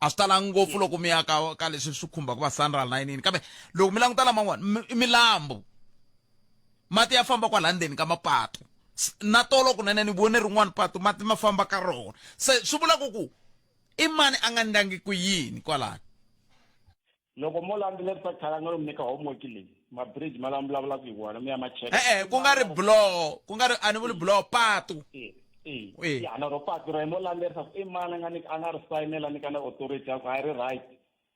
a swi talanga ngopfu loko mi ya ka ka leswi swi khumbaka va SANRAL na yinini kambe loko mi languta laman'wana i milambu mati ya famba kwala ndzeni ka mapatu na tolo kunene ni vone rin'wana patu mati ma famba ka rona se swi vula ku ku i mani a nga ndlangi ku yini kwalano loko mo landzelerisa khalanga yo mi nyika homework leyi ma-bridge ma lama vulavulaka hi wona mi ya ma cheka e-e ku nga ri buloho ku nga ri a ni vuli buloho patu e ya na ro patu ra mo landzelerisa ku i mani a nga a nga ri sayinela nyika na authority ya ku a yi ri right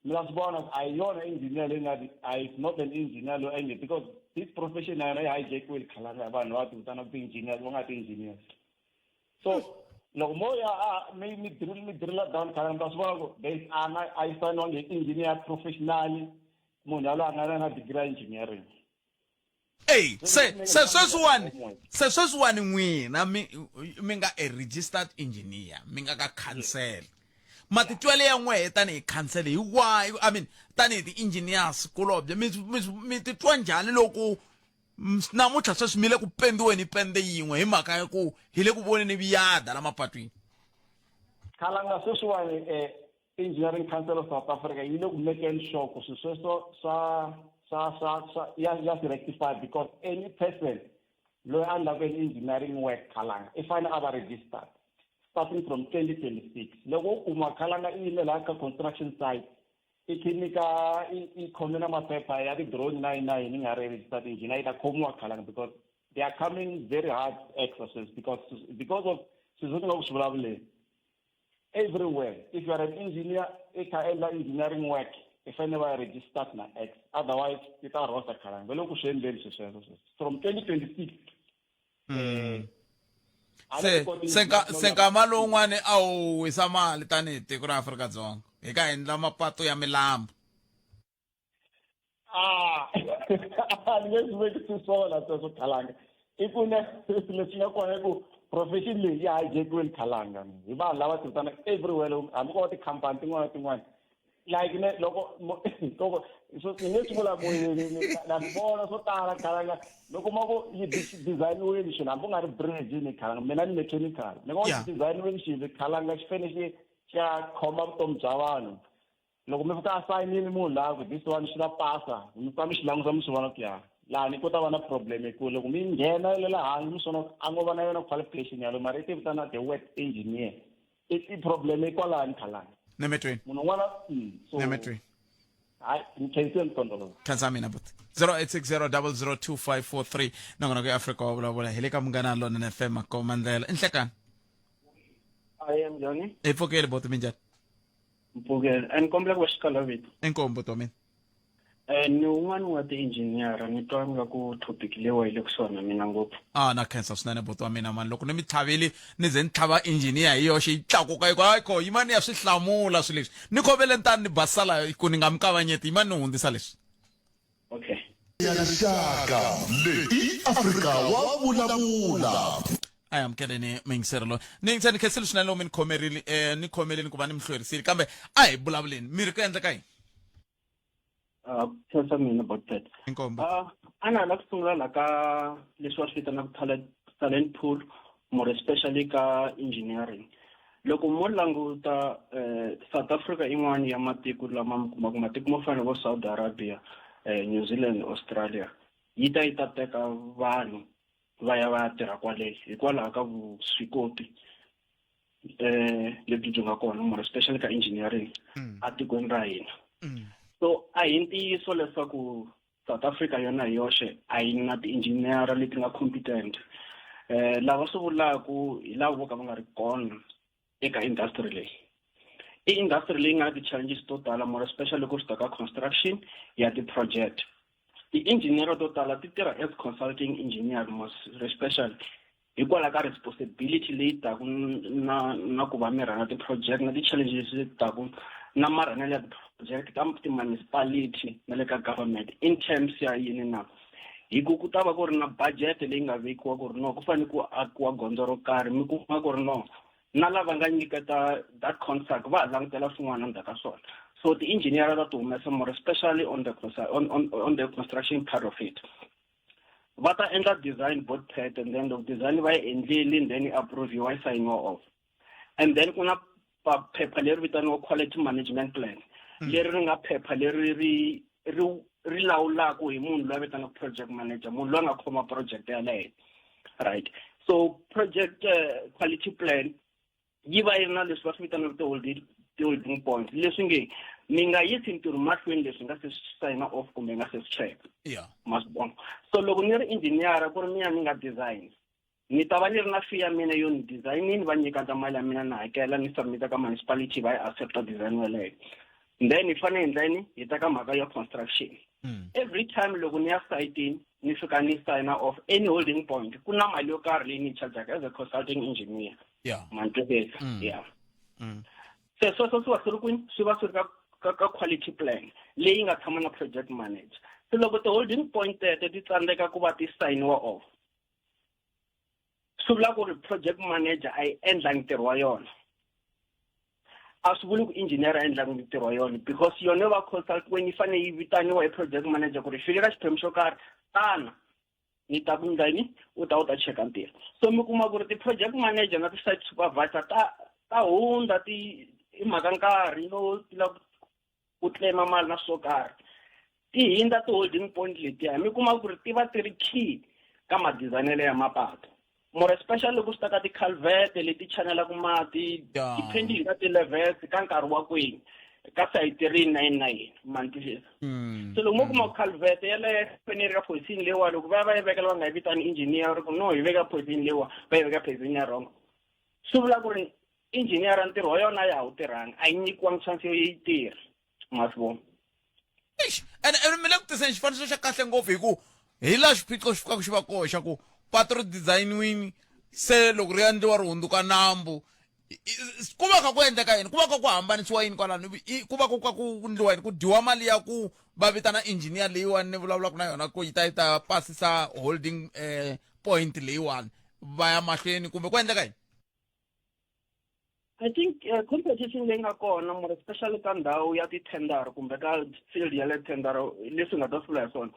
mi ta swi vona a hi yona engineer leyi nga a is not an engineer loyi a nge because this profession na yona yi hijackiwile khalanga hi vanhu va ti vitanaka ti-engineers va nga ti-engineers so loko mo ya a mi mi drill mi drilla down khalanga mi ta swi vona ku there is a nga a yi sayiniwangi hi engineer professionally munhu yaloye a nga na degree ya engineering Ey, se se sweswiwani se sweswiwani n'wina mi mi nga a registered engineer mi nga ka council matitwele ya n'wehe tanihi council hi wahi i mean tanihi ti-engineers kulobye mi mi mi titwa njhani loko namuntlha sweswi mi le ku pendiweni pende yin'we hi mhaka ya ku hi le ku voneni viyada la mapatwini khalanga sweswiwani um Engineering Council of South Africa yi le ku mekeni sure ku swilo sweswo swa swa swa swa ya ya swi rectify because any person loyi a endlaka any engineering work khalanga i fanele a va registered starting from 2026 loko u kuma khalanga i yime laha ka construction site i khe nyika i khome na maphepha ya ti-drone na yini na yini yi nga ri registered engineer yi ta khomiwa khalanga because they are coming very hard exercise because because of swilo leswi nga ku swi vulavuleni everywhere if you are an engineer i kha endla engineering work i fanele va registered na x otherwise i ta rhosa khalanga va le ku swi endleni swi sweswo sweswo from 2026 hmm. se se ka se nkama lowun'wani a wu wisa mali tanihi tiko ra Afrika-Dzonga hi ka endla mapato ya milambu Ah, a ni nge swi vekisi swona sweswo khalanga i ku ne leswi nga kona i ku profession leyi ya hijakiwile khalanga hi vanhu lava tirhisana everywhere hambi ko va tikhampani tin'wana na tin'wana like ne loko loko ni nge swi vula ku na swi vona swo tala khalanga loko ma ku yi designiwile xilo hambi ku nga ri bridge ni khalanga mina ni mechanical ni nga ku xi designiwile xilo khalanga xi fanele xi xi ya khoma vutomi bya vanhu loko mi fika a sayinile munhu laha ku this one xi ta pasa mi fika mi xi langusa mi swi vona ku ya laha ni ko ta va na problem hi ku loko mi nghena le la hansi mi swi vona ku a ngo va na yona qualification yalo mara i ti vitana the wet engineer i i problem i kwalani khalani nemetweni munhu un'wana so nemetweni hayi ni khensile mtondo lowu khensa mina buti 0860002543 nakona ku afrika wa vulavula hi le ka munghana lonene fm makoma ndlela i nhlekani aye njhani hi pfukile boti minjhani Mpfukela a ni kombela ku va xikalavito. Inkomu buti wa mina. Eh, ni un'wana wa ti-engineer ni twa nga ku topic leyiwa yi le kusuhani na mina ngopfu. A na khensa swinene buti wa mina mani loko ni mi tlhavile ni ze ni tlhava engineer hi yoxe yi tlakuka yi ku hayi kho yimani ya swi hlamula swilo leswi ni khovele ntani ni basala ku ni nga mi kavanyeti yimani ni hundzisa leswi. Okay. Ya rixaka leyi i Afrika wa vulavula. A hi amukeleni muyingiseri loyi ni yingiseni ni khensile swinene loko mi ni khomerile um ni khomeleni ku va ni mi hlwerisile kambe a hi vulavuleni mi ri ku endleka yini Khensa mina Botpet. Inkombo. A na ha la ku sungula la ka leswi va swi vitanaka talent, talent pool more especially ka engineering. Loko mo languta eh, South Africa yin'wana ya matiko lama mi kumaka matiko mo fana na vo Saudi Arabia, eh, New Zealand, Australia yi ta yi ta teka vanhu va ya va ya tirha kwale hikwalaho ka vuswikoti eh lebyi byi nga kona more especially ka engineering atikweni ra hina. So a hi ntiyiso leswaku South Africa yona hi yoxe a yi na ti-engineer leti nga competent. Eh lava swi vulaku hi lava vo ka va nga ri kona eka industry leyi. I industry leyi nga na ti-challenges to tala more especially loko swi ta ka construction ya ti-project. Ti-engineer to tala ti tirha as consulting engineer most especially hikwalaho ka responsibility leyi taku na na ku va mi rhanga ti-project na ti-challenges leti taku na marhangelo ya ti-project ka ti-municipality na le ka government in terms ya yini na hi ku ku ta va ku ri na budget leyi nga vekiwa ku ri no ku fanele ku akiwa gondzo ro karhi mi kuma ku ri no na lava nga nyiketa that contract va ha langutela swin'wana endzhaku ka swona so ti-engineer ta ti humesa more especially on the on, on, on the construction part of it va ta endla design board pad and then loko design va yi endlile and then yi approviwa yi sayiniwa off and then ku na phepha leri vitaniwa quality management plan leri ri nga phepha leri ri ri ri lawulaka hi munhu loyi a vitaniwaka project manager munhu loyi a nga khoma project yaleyo right so project quality plan yi va yi ri na leswi va swi vitanaka ti-holding ti-holding point leswi nge mi nga yisi ntirho mahlweni leswi nga se swi sayina off kumbe nga se swi check yeah ma swi vona so loko ni ri engineer ku ri mina ni nga design ni ta va ni ri na fee ya mina yo ni designini va nyikata mali ya mina na hakela ni submita ka municipality va yi accepta design yeleyo then hi fanele hi endla yini hi ta ka mhaka ya construction every time loko ni ya sayitini ni fika ni sign off any holding point ku na mali yo karhi leyi ni yi chargaka as a consulting engineer yeah ma ni twisisa yeah se sweswo swi va swi ri kwini swi va swi ri ka ka ka quality plan leyi nga tshama na project manager se loko ti-holding point teto ti tsandzeka ku va ti sayiniwa off swi vula ku ri project manager a yi endlangi ntirho wa yona a swi vuli ku engineer a endlangi ntirho wa yona because yona yo va consult when yi fanele yi vitaniwa hi project manager ku ri fike ka xiphemu xo karhi tana ni ta ku ndla yini u ta u ta cheka ntirho so mi kuma ku ri ti-project manager na ti-site supervisor ta ta hundza ti hi mhaka nkarhi no ti lava ku claim mali na swo karhi ti hindza ti-holding point letiya mi kuma ku ri ti va ti ri key ka madizayinelo ya mapatu more especially loko swi ta ka ti-culvert leti chanelaka mati depending ka ti-levels ka nkarhi wa kwini ka sayiti rini na yini na yini ma ni twisisa so loko mo kuma culvert yeleyo fanele ri ka position leyiwa loko va ya va yi vekela va nga yi vitani engineer ri ku no yi veka position leyiwa va yi veka position ya wrong swi vula ku ri engineer ntirho wa yona ya ha wu tirhanga a yi nyikiwangi chance yo yi tirha ma swi vona Eish, ene ene mi le ku tiseni xifaniso xa kahle ngopfu hi ku hi laha xiphiqo xi fikaka xi va koho xa ku patu ri design-wini se loko ri endliwa ri hundzuka nambu ku va kha ku endleka yini ku va kha ku hambanisiwa yini kwalano ku va ku ka ku endliwa yini ku dyiwa mali ya ku va vitana engineer leyiwani ni vulavulaka na yona ku yi ta yi ta pasisa holding point leyiwani va ya mahlweni kumbe ku endleka yini I think competition leyi nga kona more especially ka ndhawu ya ti-tender kumbe ka field ya le tender leswi nga ta swi vula hi swona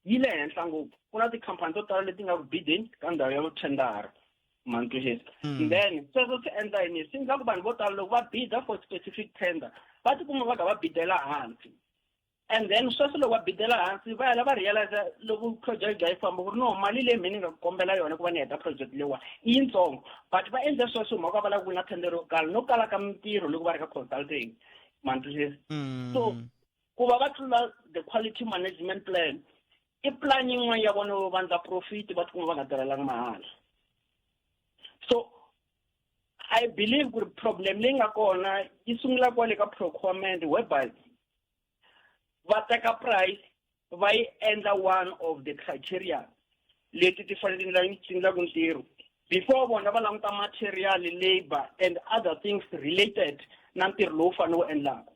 yi le henhla ngopfu ku na tikhampani to tala leti nga ku bideni ka ndhawu ya tendara ma ni twisisa then sweswo swi endla yini swi endla ku vanhu vo tala loko va bida for specific tender va tikuma va kha va bidela hansi and then sweswo loko va bidela hansi va ya va realize loko project yi famba ku ri no mali leyi mina ni nga kombela yona ku va ni heta project leyiwani i yitsongo but va endle sweswo hi mhaka va lava ku wina tender yo kala no kala ka mintirho loko va ri ka consulting ma ni twisisa so ku va va tlula the quality management plan i plan yin'wana ya vona yo va endla profit va tikuma va nga tirhelanga mahala so I believe ku ri problem leyi nga kona yi sungula kwale ka procurement whereby va teka price va yi endla one of the criteria leti ti fanele ti endlaka ntirho before vona va languta material labor and other things related na ntirho lowu fanele wu endlaka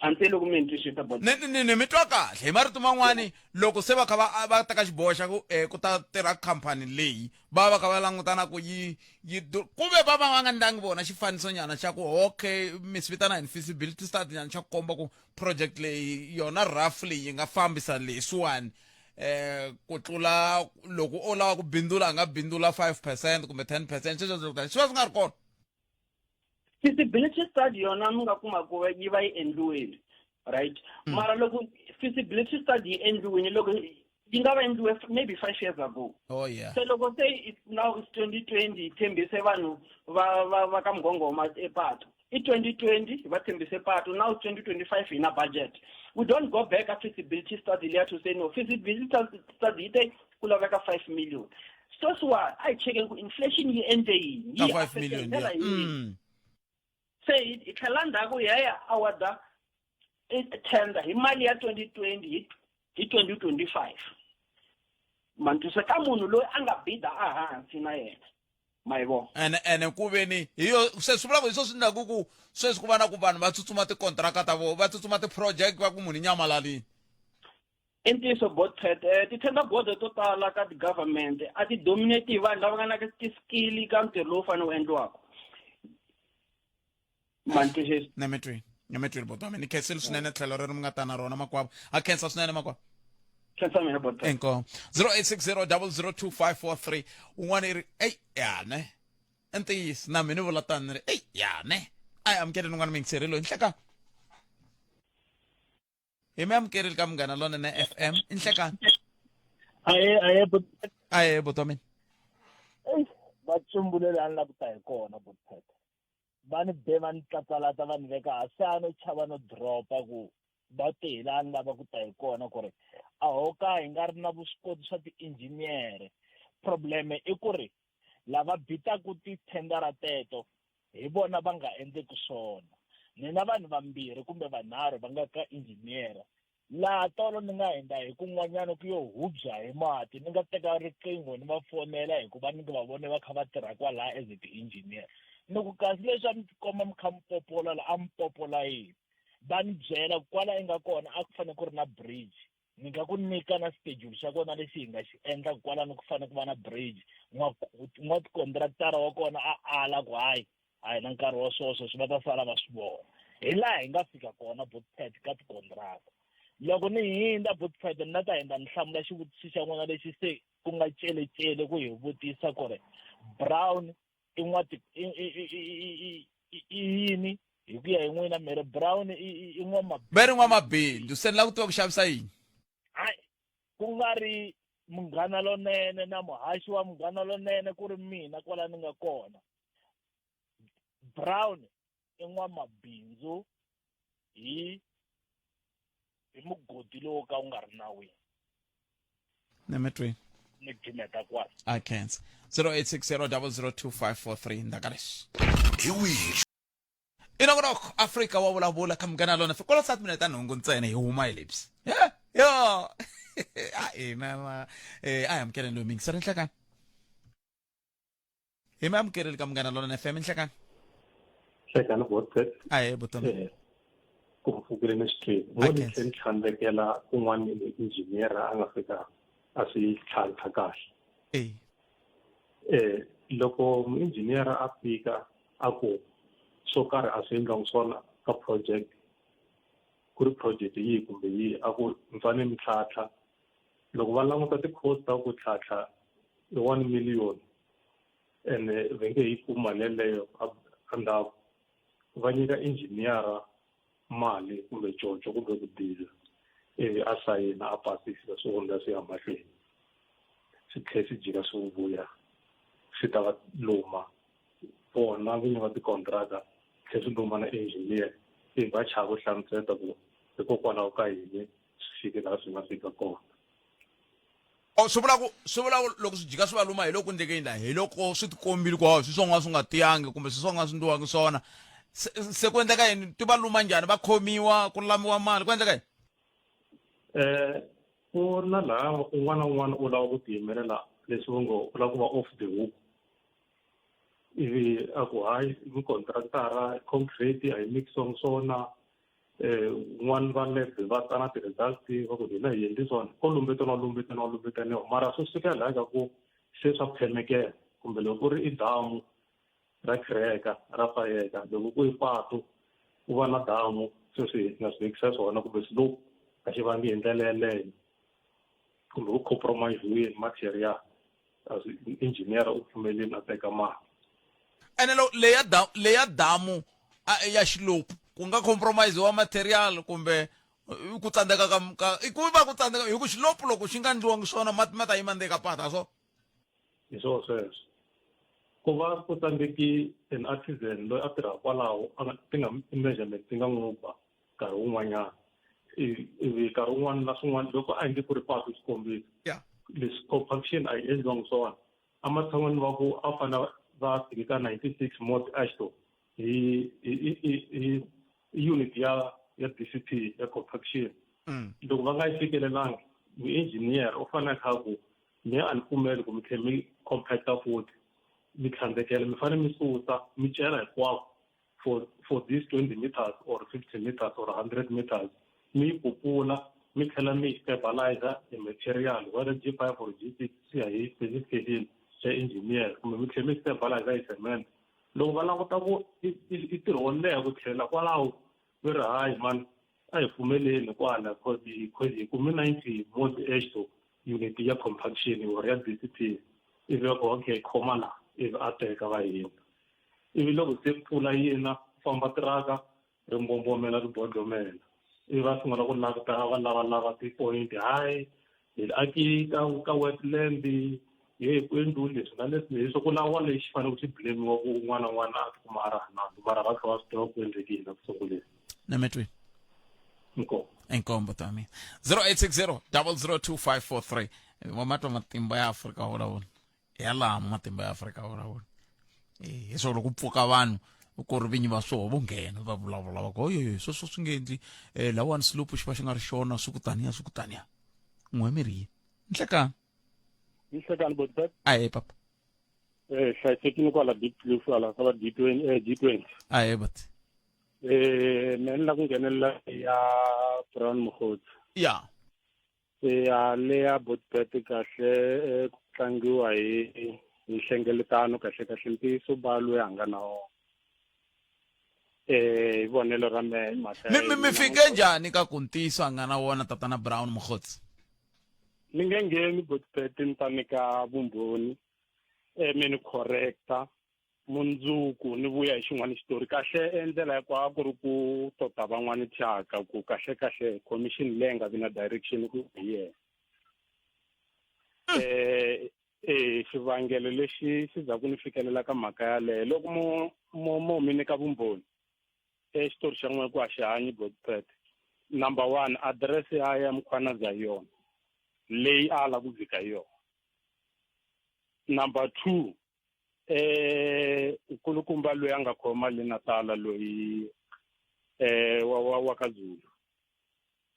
a loko mi ni twisisa ni ni ni mi twa kahle hi marito man'wani loko se va kha va va teka xiboho xa ku um ku ta tirha khampani leyi va va kha va langutana ku yi yi ku ve va va va nga ndlangi vona xifanisonyana xa ku okay mi swi vitana yini feasibility study nyana xa ku komba ku project leyi yona roughly yi nga fambisa leswiwani eh ku tlula loko o lava ku bindzula a nga bindzula 5% kumbe 10% sweswo swi va swi nga ri kona feasibility study yona mi nga kuma ku yi va yi endliwile right mm. mara loko feasibility study yi endliwile loko yi nga va endliwe maybe five years ago oh yeah se loko se it's now it's 2020 yi tshembise vanhu va va va ka mugongoma epato i 2020 va tshembise pato now 2025 hi na budget we don't go back a feasibility study liya to say no feasibility study yi te ku laveka 5 million sweswiwa a hi chekeni ku inflation yi endle yini yi affecte hi ndlela yini mm. se hi tlhela ndzhaku hi ya ya awarda tender hi mali ya 2020 hi 2025 mantwisa ka munhu loyi a nga bida ehansi na yena ma yi vona ene ene ku ve ni hi yo se swi vula ku hi swo swi endlaku ku sweswi ku va na ku vanhu va tsutsuma tikontraka ta vona va tsutsuma ti-project va ku munhu nyamalalini I ntiyiso Botpet, eh, ti-tender board to tala ka ti-government a ti dominate hi vanhu lava nga na ti-skill ka ntirho lowu fanele wu endliwaka. Ma ni twisisa? Na mi twini na mi twini buti wa mina ni khensile swinene tlhelo rero mi nga ta na rona makwavo a khensa swinene makwavo khensa mina Botpet inkomu 0860 002543 un'wana i ri eyi ya ne i ntiyiso na mina ni vula tani ni ri eyi ya ne a hi amukeleni un'wana muyingiseri loyi nhlekani hi mi amukerile ka munghana lonene fm i nhlekani aye aye aye buti wa mina eyi va tsumbulele a ni la ku ta hi kona butpet va ni be va ni tlatsalata va ni veka hansi a no chava no dropa ku va te hi laha ni lava ku ta hi kona ku ri a ho ka hi nga ri na vuswikoti swa ti-engineer probleme i ku ri lava bitaku tithendara teto hi vona va nga endleki swona ni na vanhu vambirhi kumbe vanharhu va nga ka engineer laha tolo ni nga hundza hi kun'wanyana ku yo hubya hi mati ni nga teka riqingho ni va fonela hikuva ni va vone va kha va tirha kwalaya as ti-engineer ni ku kasi leswi a mi tikomba mi kha mi popola la a mi popola yini va ni byela kwala yi nga kona a ku fanele ku ri na bridge ni nga ku nyika na schedule xa kona lexi hi nga xi endla kwalano ku fanele ku va na bridge n'watikontraktara wa kona a ala ku hayi a hi na nkarhi wa swona sweswi va ta sala va swi vona hi laha hi nga fika kona botpet ka tikontraka loko ni hindza botpet ni la ta hindza ni hlamula xivutiso xa n'wina lexi se ku nga celecele ku hi vutisa ku ri brown i n'wati i yini hi ku ya hi n'wina mi ri brown i n'wamabindzu va ri n'wamabindzu se ni lava ku tiva ku xavisa yini hayi ku nga ri munghana lonene na muhaxi wa munghana lonene ku ri mina kwala ni nga kona brown i n'wamabindzu hi hi mugodi lowu ka wu nga ri nawini nemetweni ni gimeta kwala i can't 0860 002543 ndaka leswi hi wihi inongonoko afrika wa vulavula ka munghana lona kwala sa timinete ta nhungu ntsena hi huma hi lebyi ya yo a ina ma eh a hi amukeleni loyi mingisela nhlekani hi mi amukerile ka munghana lona fm nhlekani nhlekani botset ahe butomi eh, ku mpfukile ni swi twi mo ni tlhe ni tlhandlekela kun'wana ni engineer a nga fika a swi tlhantlha kahle eh eh loko muengineer a fika a ku swo karhi a swi endliwangi swona ka project ku ri project yihi kumbe yihi a ku mi fanele mi tlhantlha loko va languta ti-cost ta ku tlhantlha i one million ene va nge yi kumi mali yeleyo endzhaku va nyika engineer mali kumbe coco kumbe ku diza ivi a sayina a pasisa swi hundza swi ya mahlweni swi tlhela swi jika swi vuya swi ta va luma vona vinyi va tikontraka tlhe swi luma na engineer ivi va chava ku hlamuseta ku hikokwalaho ka yini swi fike laha swi nga fika kona. Oh, swi vula ku swi vula ku loko swi jika swi va luma hi loko ku endleke yini laha hi loko swi tikombile ku hawu swi swonga swi nga tiyangi kumbe swi swonga swi ndliwangi swona se, se ku endleka yini ti va luma njhani va khomiwa ku lamiwa mali ku endleka yini eh ku na laha un'wana na un'wana u lava ku tiyimelela leswi va ngo u lava ku va off the hook ivi a ku hayi mikontraktara concrete a yi mikisiwangi swona eh un'wana va lab va ta na ti-results va ku hina hi endli swona ko lumbetaniwa lumbetaniwa lumbetaniwa mara swi fika laha ka ku se swa phemekela kumbe loko ku ri i damu ra khireka ra fayeka loko ku i patu ku va na damu sweswi hi nga swi vekisa swona kumbe slope a xi vangi hi ndlela yeleyo kumbe ku compromise-wini material engineer u pfumelini a teka mali ene lo leya da leya damu ya xilopu ku nga compromise wa material kumbe ku tsandzeka ka ka ku va ku tsandzeka hi ku xilopu loko xi nga ndliwangi swona mati ma ta yima ndzeni ka pata so hi swona sweswo ku va ku tsandzeki an artisan loyi a tirhaka kwalaho a nga ti nga measurement ti nga n'wi ba nkarhi wun'wanyana ivi nkarhi wun'wana na swin'wana loko a endle ku ri patu xikombiso leswi compaction a yi endliwangi swona ematshan'wini va ku a fanele va fike ka 96 mod ashto hi hi hi unit ya ya DCP ya compaction loko va nga yi fikelelangi muengineer u fanele kha ku mi a ni pfumeli ku mi tlhela mi compacta futhi mi tlhandlekela mi fanele mi susa mi cela hinkwako for for this 20 meters or 50 meters or 100 meters mi yi pupula mi tlhela mi yi stabilizer hi material whether G5 or G6 swi ya hi specification xa engineer kumbe mi tlhela mi stabilizer hi cement loko va languta ku i ntirho wo leha ku tlhelela kwalaho va ri hayi mani a hi pfumeleni kwala cause cause hi kume 90 mod exo unit ya compaction or ya DCP ivi va ku okay khoma la ivi a teka va hina ivi loko se mpfula yina ku famba tiraka ri mbombomela ri bodlomela ivi va sungula ku languta va lavalava ti-point hayi hi aki ka ka wetland ye ku endliwi leswi na leswi leswi ku lawa lexi faneleke xi blamiwa ku un'wana na un'wana a tikuma a ri hanandu mara va kha va swi tiva ku endleke yini eku sunguleni nametweni inkomu inkombo tami 0860 002543 wa matwa matimba ya afrika vulavula yalamo matimba ya afrika vulavula eh hi swona loko pfuka vanhu ku ri vinyi va swoho vo nghena va vulavula va ku oyoyo sweswo swi nge endli um lawani silupu xi va xi nga ri xona swi ku taniya swi ku taniya n'we mi ri yini nhlekani nhlekani botbet ahe papa eh hlayisekile kwala deep cliff kwala ka va D20 eh G20 ahe but eh me ni la ku nghenelela ya Brown Mogotsi ya ya le ya botbet kahle eh, ku tlangiwa hi hi nhlengeletano kahle kahle ntiyiso ba loyi a nga na wona eh hi vonelo ra mehe hi mhaka mi mi mi fike njhani ka ku ntiyiso a nga na wona tatana Brown Mogotsi ni nge ngheni botbet ni ta nyika vumbhoni eh mi ni correcta mundzuku ni vuya hi xin'wana xitori kahle e ndlela ya ku a ku ri ku tota van'wani thyaka ku kahle kahle commission leyi nga vi na direction ku hi yena eh eh xivangelo lexi xi za ku ni fikelela ka mhaka yaleyo loko mo mo mo mi nyika vumbhoni e xitori xa n'we ku a xi hanyi godpet number one address ya ya mkhwanazi hi yona leyi a la ku vika hi yona number 2 eh nkulukumba loyi a nga khoma le Natala loyi eh wa wa wa ka Zulu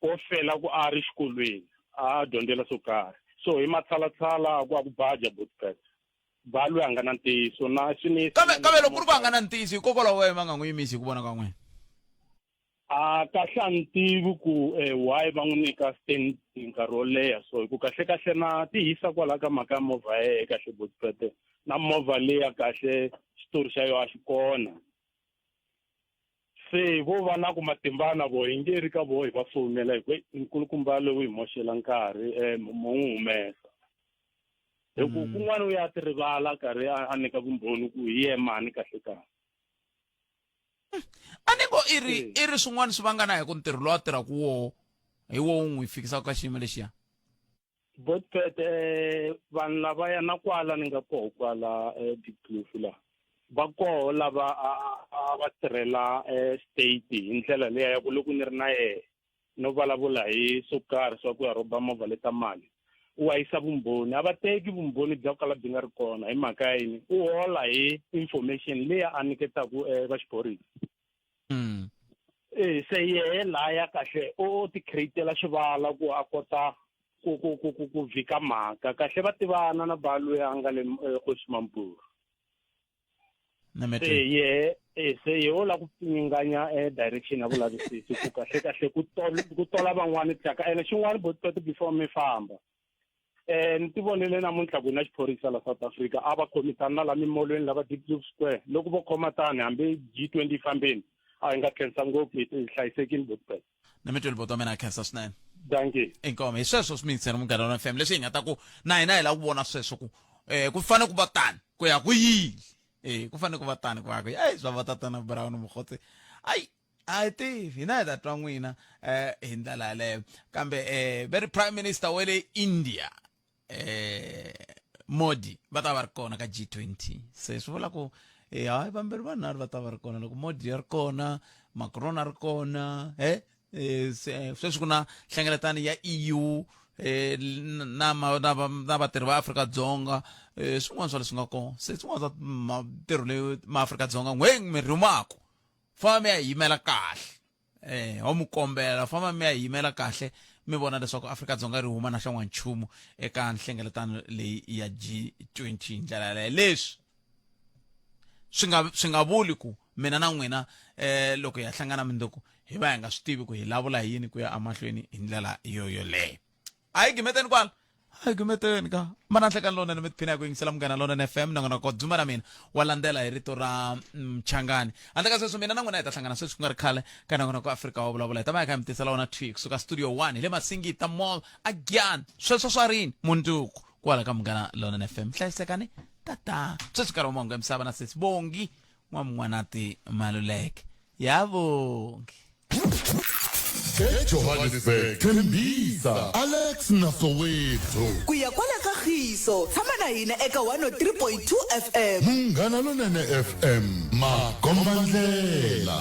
o fela ku a ri xikolweni a dyondzela swo karhi so hi matshalatshala ku a ku baja botpet ba loyi a nga na ntiyiso na swi ni kambe kambe loko ku ri ku a nga na ntiyiso hikokwalaho wena va nga n'wi yimisi hi ku vona ka n'wina A kahle a ni tivi ku eh, why va n'wi nyika stand nkarhi wo leha so hi ku kahle kahle na tihisa kwalaho ka mhaka ya movha ya yehe kahle botipete na movha leya kahle xitori xa yona a xi kona se vo va na ku matimba na vo hi nge ri ka vo hi va fowunela hi ku nkulukumba lowu hi moxela nkarhi um mo n'wi humesa hi ku kun'wana u ya ti rivala karhi a nyika vumbhoni ku hi ye mani kahle kahle a ni ngo i ri i ri swin'wana swi vangana hi ku ntirho lowu a tirhaka woho hi wo wu n'wi fikisaka ka xiyimo lexiya botpet eh, vanhu lavaya na kwala ni nga koho kwala eh, Diepkloof la va koho lava a va tirhela eh, state hi ndlela leya ya ku loko ni ri na yehe no vulavula hi swo karhi swa ku ya rhoba movha leta mali Wa yisa vumbhoni a va teki vumbhoni bya ku kala byi nga ri kona hi mhaka ya yini u hola hi information leyi a nyiketaku eh, va xiphorisa mm. eh se yehe laya kahle o ti createla xivala ku a kota ku ku ku ku ku vhika mhaka kahle va tivana na ba loyi a nga le eh, Kgosi Mampuru se yehe eh, se yehe o lava ku pfinyinganya eh, direction ya vulavisisi ku kahle kahle ku tola ku tola van'wani thyaka ene xin'wana botipete before mi famba eh ni ti vonele namuntlha ku na xiphorisa la South Africa a va khomisana na la mimolweni lava Diepkloof Square loko vo khoma tani hambi G20 yi fambeni a hi nga khensa ngopfu hi hlayisekini botipete na mi tweli boto wa mina a khensa swinene dankie inkomo hi sweswo swi mingisela munghana wa fm leswi hi nga ta ku na hina hi lava ku vona sweswo ku eh ku fanele ku va tani ku ya ku yini eh ku fanele ku va tani ku ya ku ai swa va tatana Brown Mogotsi ai a hi tivi hina hi ta twa n'wina eh hi ndlela yaleyo kambe eh ve ri prime minister wa le India eh Modi va ta va ri kona ka G20 se swi vula ku eh hayi vambirhi vanharhu va ta va ri kona loko Modi ya ri kona Macron a ri kona eh eh, se- sweswi ku na nhlengeletano ya EU eh, na ma- na va- na vatirhi va Afrika-Dzonga eh, swin'wana swa leswi nga kona se swin'wana swa matirho leyi maAfrika-Dzonga n'we mi rhumaku famba mi ya yimela kahle eh ho mi kombela famba mi ya yimela kahle mi vona leswaku Afrika-Dzonga ri huma na xa n'wanchumu eka nhlengeletano leyi ya G20 hi ndlela yaleyo leswi swi nga swi nga vuli ku mina na n'wina eh loko hi ya hlangana mindzuku hi va hi nga swi tivi ku hi lavula hi yini ku ya emahlweni hi ndlela yo yoleyo a hi gimeteni kwala a hi gimeteni ka mana nhlekani lonene mi tiphina hi ku yingisela munghana lonene fm nongonoko dzuma na mina wa landzela hi rito ra mchangani handle ka sweswo mina na n'wina hi ta hlangana sweswi ku nga ri khale ka nongonoko afrika wa vulavula hi ta va hi kha hi mi tisela wona thwi kusuka studio 1 hi le masingita mall again sweswo swa rini mundzuku kwala ka munghana lonene fm hlayisekani tata sweswi nkarhi wa mahungu ya misava na sesi bongi n'wamun'wanati maluleke ya vongi ejohannesburg tembisa alex na soweto ku ya kwala ka khiso tshama na hina eka 103.2 fm munghana lonene fm makombandlela